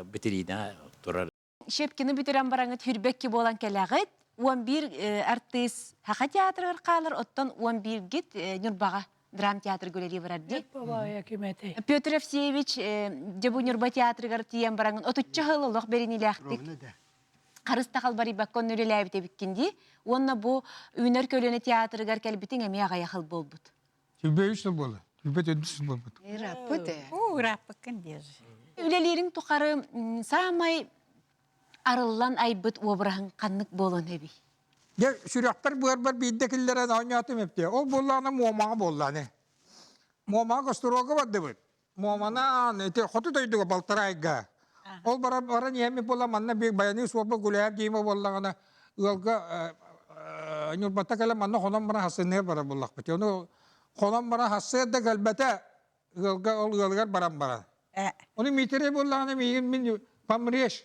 битириинэ турар. Щепкины бүтэрэн бараҥыт хүрбэкки буолан кэлэҕит. 11 артыыс Саха театрыгар хаалар, оттон 11-гит Ньурбаҕа драм театрга үлэлии барар дии. Петр Евсеевич дьэ бу Ньурба театрыгар тиийэн бараҥын отучча сыл олох бэриниилээхтик харыс да халбарыйбакка онно үлэлээбит эбиккин дии. Уонна бу Үүнэр көлүөнэ театрыгар кэлбитиҥ эмиэ аҕыйах сыл буолбут. Түбэ үс сыл буолла. Түбэ төрдүс сыл буолбут. Ырааппыт ээ. Уу, ырааппыккын диир. Үлэлиириҥ тухары саамай арыллан айбыт уобараһыҥ ханнык буолуон эбий? Дьэ, сүрэхпэр быарбар биирдэ киллэрэн оонньоотум эптиэ. Ол буоллаҕына Муомаҕа буоллаҕына. Муомаҕа гастролга бардыбыт. Муоманаан ити хоту дойдуга балтарайга. Ол баран баран иһэммит буолла манна биир баяны суолба гуляев диима буоллаҕына ыалга Ньурбата кэлэн манна хонон баран хассыныар барар буоллахпыт. Ону хонон баран хассыар да кэлбэтэ ыалга ол ыалыгар баран баран. Ону Миитэрэй буоллаҕына миигин мин помрешь.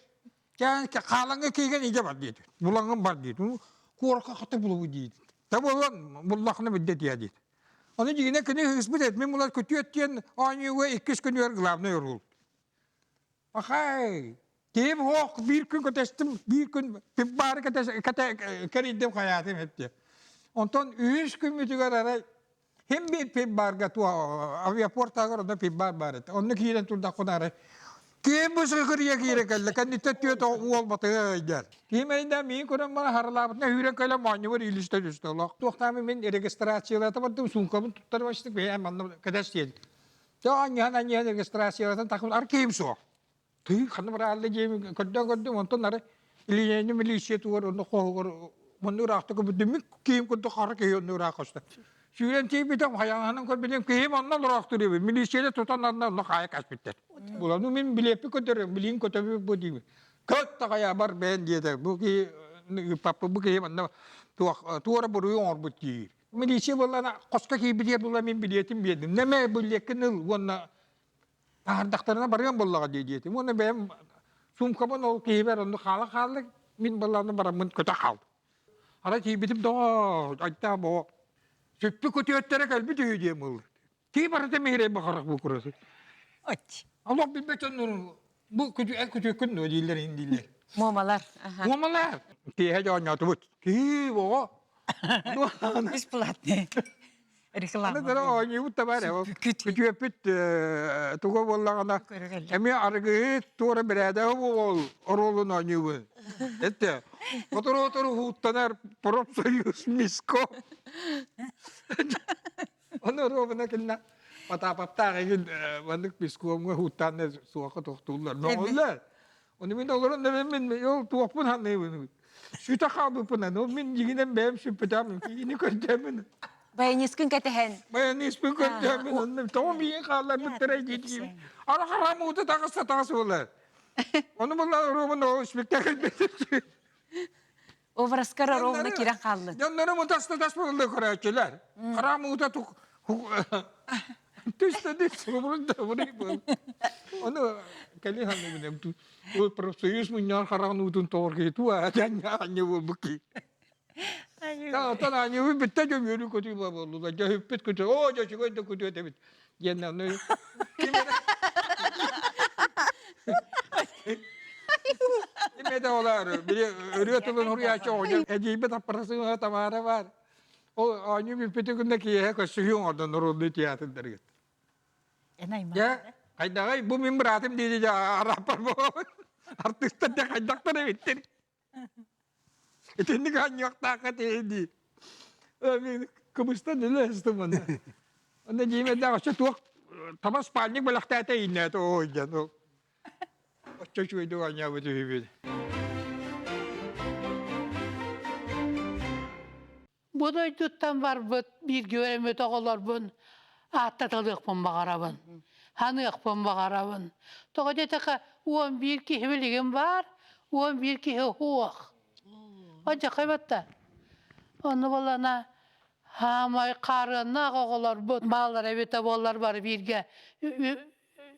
Хаалаҥҥа киигэн идэ бар диэтэ. Булаҥҥын бар диэтэ. Куоракка хата булубу диэтэ. Та буолан буллахына билдэ диэ диэтэ. Ону дьиҥинэ кини ыыспыт эт мин булар күтүөт диэн оонньууга иккис күнүгэр главный оруол. Пахай! Киһим һоох биир күн кэтэстим, биир күн пипбаары кэрийдим хайаатым эттэ. Онтон үһүс күммүтүгэр арай Хим биир пивбарга авиапортааҕар онно пивбар баар этэ. Онно киирэн турдахпына арай ким бу сыгырыйа киирэ кэллэ кэнниттэн түөрт уол батыга ыйдар. Ким эйдэ миин көрөн бара харалаабытына үүрэн кэлэн моонньубар илистэ түстэ олох. Туохтаамы мин регистрациялата бардым суумкабын туттар баштык бэйэм манна кэтэс диэн. Тө анньыһан анньыһан регистрациялатан тахым ар киһим суох. Тыы ханна бараалла диэми көрдөөн көрдүм, онтон ары Ленин милиция тугар онно хоһугар манны ыраахта көбүдүмүк киһим курдук хара киһи онно ыраах көстө. Сүүрэн тиийбитим хайаҕаһынан көрбүтүм киһим онно олороохтур эбит. Милициялар тутан анна онно хаайа каспиттар. Булану мин билиэппи көтөрүм, билиин көтөбү бу диибин. Көт таҕайа бар бэйэн диэтэ. Бу киһи ыыппаппы бу киһи манна туох туора буруйу оҥорбут диир. Милиция буоллаҕына хоско киирбитигэр буолла мин билиэтин биэрдим. Нэмэ билиэккин ыл уонна таһардахтарына барыам буоллаҕа дии диэтим. Уонна бэйэм суумкабын ол киһибэр онно хаала хаалла мин буоллаҕына бараммын көтө хаалдым. Арай тиийбитим доҕоор, айтаам оҕо сүппүт күтүөттэрэ кэлбит үһү диэн буолла. Кии барыта миһирэй бахарах бу курасы. Олох билбэт дьоннору бу күтү эн күтүөккүн дуо дииллэр иһин дииллэр. Муомалар. Муомалар. Киэһэ дьоонньоотубут. Кии оҕо. Бесплатный. Реклама. Аны оонньуубут да бар. Күтүөппүт туга буоллаҕына эмиэ арыгыһыт туора бэрээдэгэ буол оруолун оонньуубун. Этте отору-отору һууттанар профсоюз миско. Ону оруобуна кинна Потаповтаах игин маннык пескомҥа һууттаан суохха тохтууллар. Мөҕөллөр. Ону мин олорон да мин ол туохпун саныыбын. Сүтэ хаалбыппын аны мин дьигинэн бэйэм сүппүтээм киһини көрдөөмүн. Баянискын кэтэһэн. Баяниспын көрдөөмүн онно тоҕо миигин хаалларбыттарай диэтигин. Ара харам уута таҕыста таҕыс буолар. Ону буолла оруобун ол спектакль бетер. Образкар ровно кирен хааллын. Дьоннору мутаста тас буолла көрөөччүлэр. Харам уута тук Түстэ түс буол. Ону кэлин ханныгын Ол профсоюз мунньаҕар хараҕын уутун тоҕор киһи туа анньа буолбут киһи. Оттон аанньабыт бүттэ дьэ үөрүү көтүү буоллулар. Дьэ үппүт күтү, оо дьэ үчүгэй да күтү этэбит. Диэн аны ким эрэ Ким этэ олар били ырыа тылын уруйааччы оҕонньор эдьиийбит аппарасыына Тамара бар. Ол оонньуу бүппүтү күннэ киэһэ көрсүһүү оҥордон народный театрдарыгар. Дьэ, хайдаҕай бу мин быраатым диэри дьэ арааппар буолабын. Артыыстар дьэ хайдахтар эбиттэр. Итинник анньыахтаахха дии. Мин кыбыстан үлэ ыстым онно. Онно дьиэмэдээх өссө туох таба спальник бэлэхтээтэ ииннээтэ ой дьэн ол. Оччо үчүгэйдик оонньообут үһүбүт. Бу дойдуттан барбыт бииргэ үөрэммит оҕолорбун ааттаталыахпын баҕарабын, ханыахпын баҕарабын. Тоҕо диэтэххэ, 11 киһи билигин баар, 11 киһи суох. Одьахай батта. Онно буоллаҕына хаамай хаарыаннаах оҕолорбут бааллар эбитэ буоллар бары бииргэ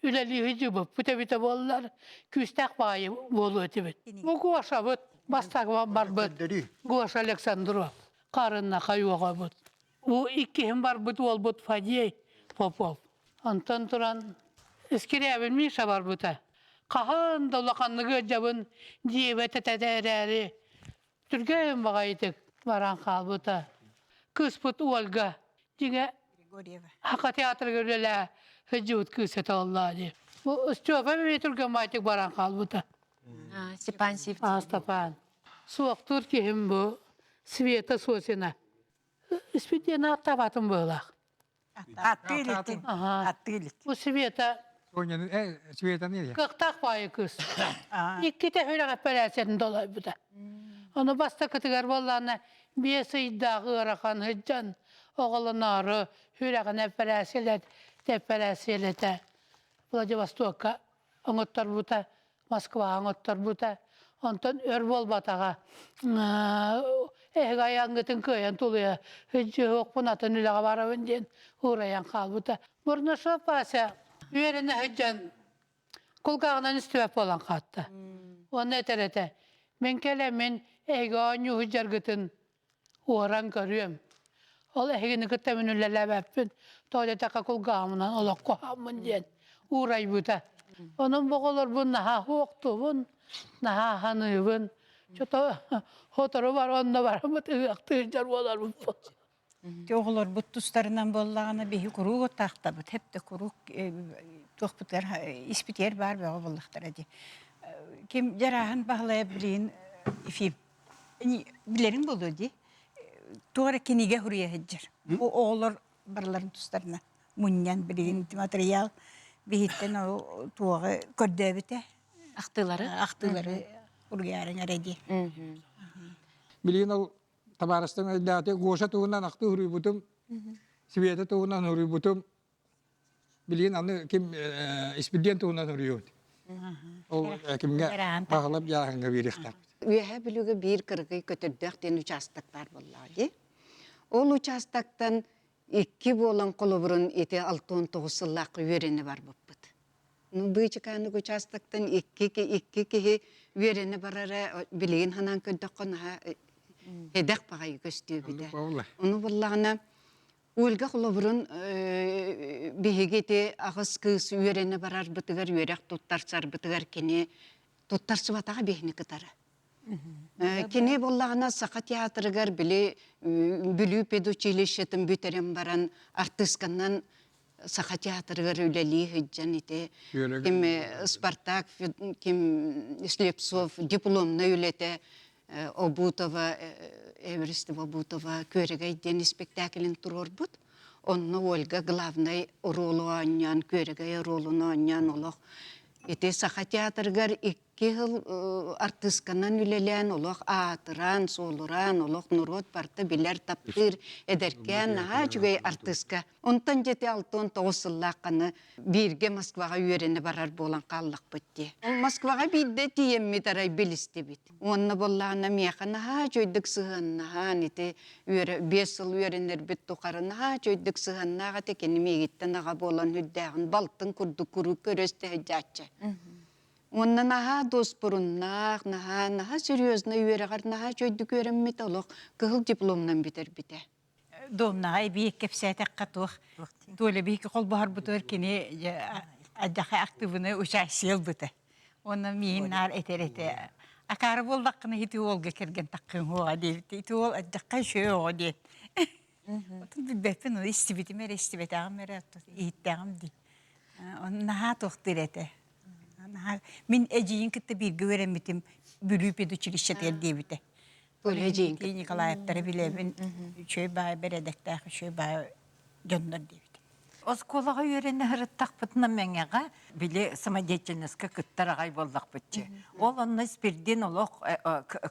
үлэлии сылдьыбыппыт эбитэ буоллар, күүстээх баайы буолуо этибит. Бу Гошабыт бастакы барбыт Гоша Александров харынна хайуоҕабыт. Бу иккиһин барбыт уолбут Фадей Попов. Онтон туран Искирээбин Миша барбыта. Хаһан да улаханнык ыалдьабын диэбэт этэ эрээри, түргэн баҕайытык баран хаалбыта. Кыыспыт Ольга дьиҥэ Саха театрыгар үлэлээ сылдьыбыт кыыс этэ оллаа дии. Бу Степа эмиэ түргэн баҕайытык баран хаалбыта. Степан Сивцев. Степан. Суохтуур киһим бу Света Сосина. Испит ааттаабатым быһыылаах. Аттыы иликтин. Аттыы илик. Бу Света Светаны кыахтаах баайы кыыс. Иккитэ сүрэх эпэрээссийэтин долойбута. Ону бастакытыгар буоллаҕына биэс ыйдаах ыарахан сылдьан оҕолоноору сүрэҕин эпэрээссийэлэт эпэрээссийэлэтэ Владивостокка оҥотторбута Москваҕа оҥотторбута. Онтон өр буолбатаҕа. Эһиги айаҥҥытын кыайан тулуйа сылдьыһыахпын атын үлэҕэ барабын диэн уурайан хаалбыта. Бурнашов Вася үөрэнэ сылдьан кулгааҕынан истибэт буолан хаатта. Уонна этэр этэ, мин кэлэммин эһиги оонньуу сылдьаргытын уоран көрүөм. Ол эһигини кытта мин үлэлээбэппин, тоҕо диэтэххэ кулгааҕымынан олох куһааммын диэн уурайбыта. Онон бу оҕолорбун наһаа суохтуубун, наһаа саныыбын. Чото сотору бар онно бараммыт ыһыахтыы сылдьар буоларбыт. Ити оҕолорбут тустарынан буоллаҕына биһи куруук оттаахтабыт, хэп да куруук туохпутугар испитигэр баар бөҕө буоллахтара дии. Ким дьарааһын баһылайа билигин Ефим билэриҥ буолуо дии туох эрэ кинигэ суруйа сылдьар. Бу оҕолор барыларын тустарына мунньан билигин матырыйаал биһиттэн ол туоҕу көрдөөбүтэ. Ахтыылары? Ахтыылары уруйаарыҥ эрэ дии. Билигин ол табаарыстан өйдөөтө Гоша туһунан ахтыы суруйбутум, Света туһунан суруйбутум, Билигин аны ким Испирдиэн туһунан суруйуут. Ол кимҥэ баҕалап дьааһыҥҥа биэриэхтээх. Үөһээ Бүлүүгэ биир кыракый көтөрдөөх диэн учаастак баар буоллаҕа дии. Ол участоктан икки буолан холобурун ити 69 сыллаахха үөрэнэ барбыппыт. Ну, быычыкаанык участоктан икки, икки киһи үөрэнэ барара билигин ханаан көрдөххө наһаа эдэх баҕайы көстүүбүтэ. Ону буллаҕына Ольга холобурун биһиги ити аҕыс кыыс үөрэнэ барарбытыгар үөрэх туттарсарбытыгар кини туттарсыбатаҕа биһини кытары. Кини буоллаҕына Саха театрыгар били Бүлүү педучилищетын бүтэрэн баран артыысканан Саха театрыгар үлэлии сылдьан ити ким Спартак ким Слепцов дипломнай үлэтэ Обутова Эверестова Обутова Күөрэгэй диэн испэктээкилин туруорбут. Онно Ольга главнай оруолу оонньоон, Күөрэгэй оруолун оонньоон олох ити Саха театрыгар икки сыл артыысканан үлэлээн олох аатыран, суолураан, олох норуот барыта билэр, таптыыр эдэркээн наһаа үчүгэй артыыска. Онтон дьэ ити 69 сыллаахханы бииргэ Москваҕа үөрэнэ барар буолан хааллахпыт дии. Ол Москваҕа биирдэ тиийэммит арай билистибит. Уонна буоллаҕына миэхэ наһаа үчүгэйдик сыһыаннаһан ити үөрэ 5 сыл үөрэнэрбит тухары наһаа үчүгэйдик сыһыаннаах этэ кини миигиттэн аҕа буолан үрдээҕин балтын курдук куруук көрө-истэ сылдьааччы. Уонна наһаа дуоспуруннаах, наһаа наһаа серьезно үөрэҕэр наһаа үчүгэйдик үөрэммит олох кыһыл дипломунан бүтэрбитэ. Домнаҕа эбии кэпсээтэххэ туох Толя биһиги холбоһорбутугар кини адьаха актыбыны участие ылбыта. Уонна миин наар этэр этэ. Акаары буоллаххына ити уолга кэргэн таххыҥ уоҕа диэбит. Ити уол адьахха үчүгэй оҕо диэн. Отун билбэппин, ону истибитим эрэ, истибэтэҕим эрэ, иһиттэҕим дии. Оны наһаа туохтуур этэ. Наһаа мин эдьиийин кытта бииргэ үөрэммитим Бүлүү педучилищетыгар диэбитэ. Эдьиийин Николаевтары билэбин, үчүгэй баай бэрэдэктээх үчүгэй баай дьоннор диэбит. Оскуолаҕа үөрэнэ сырыттахпытына Мэҥэҕэ били самодеятельноска кыттар аҕай буоллахпытчы. Ол онно Спирдин олох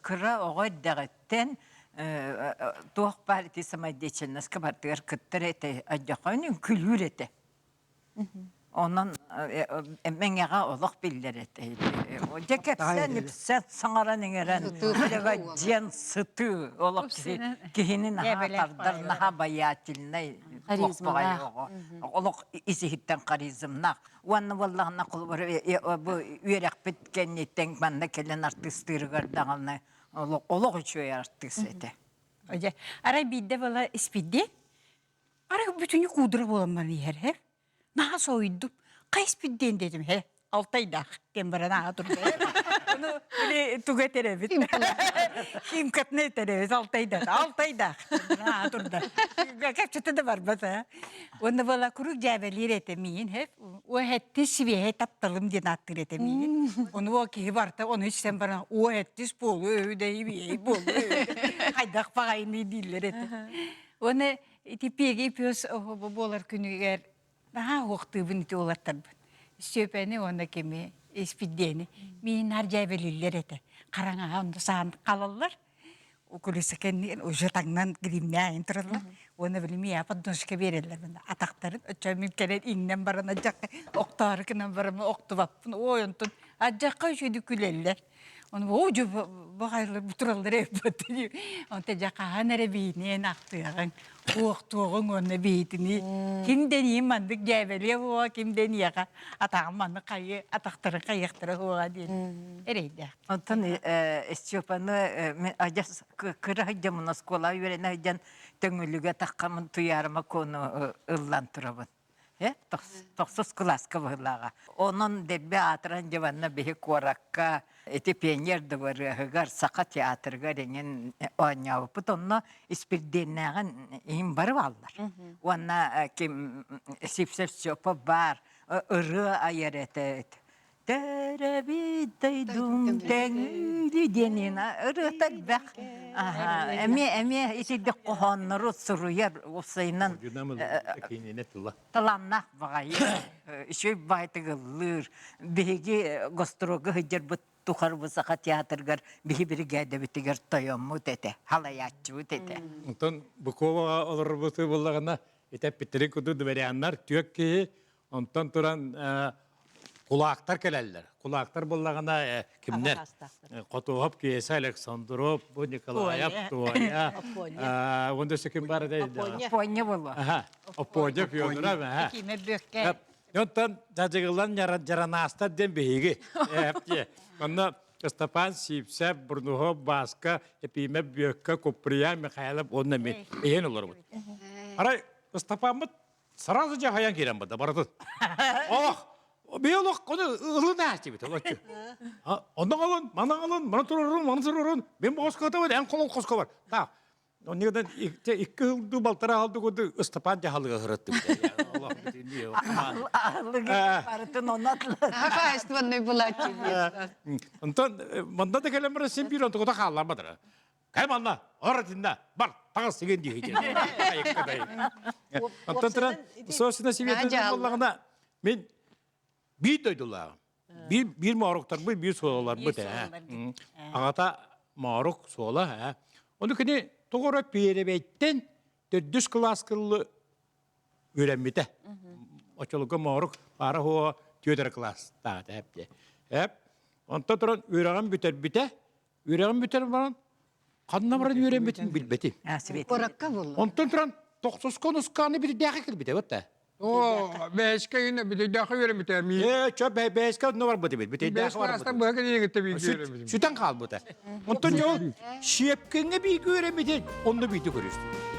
кыра оҕо эрдэҕиттэн туох баар ити самодеятельноска бардыгар кыттар этэ, адьахан үҥкүлүүр этэ. Онон Мэҥэҕэ олох биллэр этэ. Дьэ кэпсээн ипсэт саҥаран иҥэрэн дьиэн сытыы олох киһини наһаа тардар наһаа обаятельнай Харизмалаах. Олох ис-иһиттэн харизмнаах. Уонна буоллаҕына холобур бу үөрэхпит кэнниттэн манна кэлэн артыыстыырыгар даҕаны олох үчүгэй артыыс этэ. Дьэ, арай биирдэ была испирдиэн Арай бүтүнү куудура буолан баран иһэр һэ. Наһаа соһуйдум. Хайыспыт диэн диэтим һэ. Алтайдаах диэн баран ааҕа турда. Ону били тугу этэрэбит? Химкатын этэрэбит Алтайда. Алтайдаах. Ааҕа турда. Кэпсэтэ да барбат аа. Уонна буола куруук дьээбэлиир этэ миин һэ. О эттис сибиэһэй тапталым диэн ааттыыр этэ миин. Ону ол киһи барта ону истэн баран о эттис буолуо өһү да ибиэй буолуо өһү хайдах баҕайыный дииллэр этэ. Уонна ити пиэгий пес буолар күнүгэр наһаа уохтуубун ити уолаттарбын. Степаны уонна кими Испирдиэни миин наар дьээбэлииллэр этэ. Хараҥаҕа онно саан халаллар. Кулиса кэннигэр уже таҥнан гримнээн тураллар. Уонна били миэхэ подножка биэрэллэр мына атахтарын оччо мин кэлэн иҥнэн баран адьахха охтоору гынан баран охтубаппын. Ой онтон адьахха үчүгүйдүк күлэллэр. Ону оо дьэ баҕайылар тураллар эбит Онто дьэ хаһан эрэ бииниэн ахтыаҕыҥ, уохтуоҕуҥ уонна биитини ким дэниим маннык дьээбэлиэ буоҕа, ким дэниэхэ атаҕым маннык хайы атахтарын хайыахтара суоҕа диэн эрэйдээх. Онтон Степаны мин адьас кыра сылдьаммын оскуолаҕа үөрэнэ сылдьан Төҥүлүгэ таххаммын Туйаарыма Куону ыллаан турабын. Тохсус кылааска быһыылааҕа. Онон дэлби аатыран дьэ манна биһи куоракка ити пионер дыбарыаһыгар Саха театрыгар эҥин оонньообуппут. Онно Испирдиэннээҕин иһин бары бааллар. Уонна ким Сивцев Степа баар ырыа айар этэ Төрөбүт дойдум тэҥүлү диэн ырыата элбэх. Эмиэ эмиэ итирдик хоһооннору суруйар уопсайынан талааннаах баҕайы үчүгэй баҕайытык ыллыыр. Биһиги гастролга сылдьарбыт тухары бу Саха театрыгар биһи биригээдэбитигэр тойоммут этэ, халайааччыбыт этэ. Онтон Быковаҕа олорбуту буоллаҕына, итэппиттэрин курдук дворяннар түөрт киһи Онтон туран кулаактар кэлэллэр. Кулаактар буллаҕына кимнэр? Хотуоһап Киэсэ Александров, бу Николаев, Туоя, уонна өссө ким бар этэй? Оппуонньа боло. Оппуонньа Федоров, аха. Киме бүөккэ. Онтон дьадьыгылан дьаранаастар диэн биһиги. Онно Степан Сивцев, Бурнухов Бааска, Эпиимэ Бүөккэ, Куприян Михайлов уонна мен иһин олоробут. Арай Ыстапааммыт сразу дьаһайан киирэн барда барытын. Олох би олох ону ылын аастибит олоччу. Онно алын, мана алын, мана турорун, мана турорун, мен бу хоско табын, эн холон хоско бар. Так. Оннигдан икки хылду балтара алды курду Ыстапаан дьаһалыга хыраттым. Аһылыгы барытын онно Хаһаайыстыбаннай булааччы. Онтон манна да кэлэн баран син биир онтугута хаалларбатара. Кай манна, ор этинна, бар, таҕыс сигин дии Онтон туран, собственно, себе боллаҕына, мен биир дойдулааҕым. Биир, биир мооруктарбыт, биир суолаларбыт ээ. Аҕата моорук суола ээ. Ону кини тоҕо эрэ пиэрибэйтэн төрдүс кылаас кыллы үөрэммитэ. Оччолорго моорук баара хуо түөдэр кылаастаата эп. Эп. Онтон туран үөрэҕин бүтэрбитэ. Үөрэҕин бүтэрэн баран ханна баран үөрэммитин билбэтим. Куоракка булла. Онтон туран тохсуско нускааны бирдээхи кэлбитэ бытта. Оо, бээскэ гинэ бүтейдээхи үөрэммитэ мии. Ээ, чө бээскэ онно барбыт эбит, бүтейдээхи барбыт. Быһа кэлиигитте бииргэ үөрэммитим. Сүтэн хаалбыта. Онтон дьол Щепкиҥҥэ бииргэ үөрэммитин онно биирдэ көрүстүм.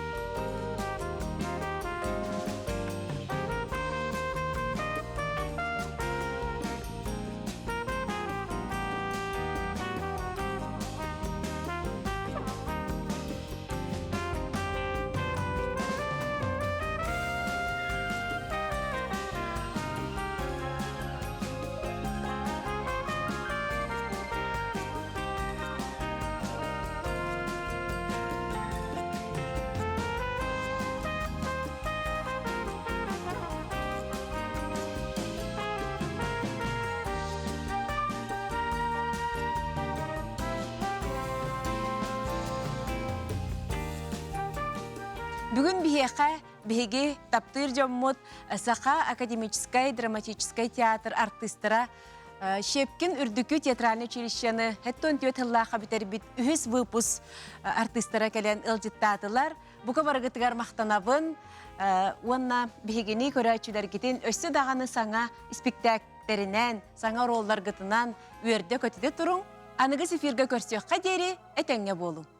Бүгүн биһиэхэ биһиги таптыыр дьоммут Саха академическай драматическай театр артыыстара Щепкин үрдүкү театральнай училищены 74 сыллаахха бүтэрбит үһүс выпуск артыыстара кэлэн ыалдьыттаатылар. Бука барыгытыгар махтанабын уонна биһигини көрөөччүлэргитин өссө даҕаны саҥа испиктээктэринэн, саҥа оруолларгытынан үөрдэ-көтүтэ туруҥ. Аныгыс эфиргэ көрсүөххэ диэри этэҥҥэ буолуҥ.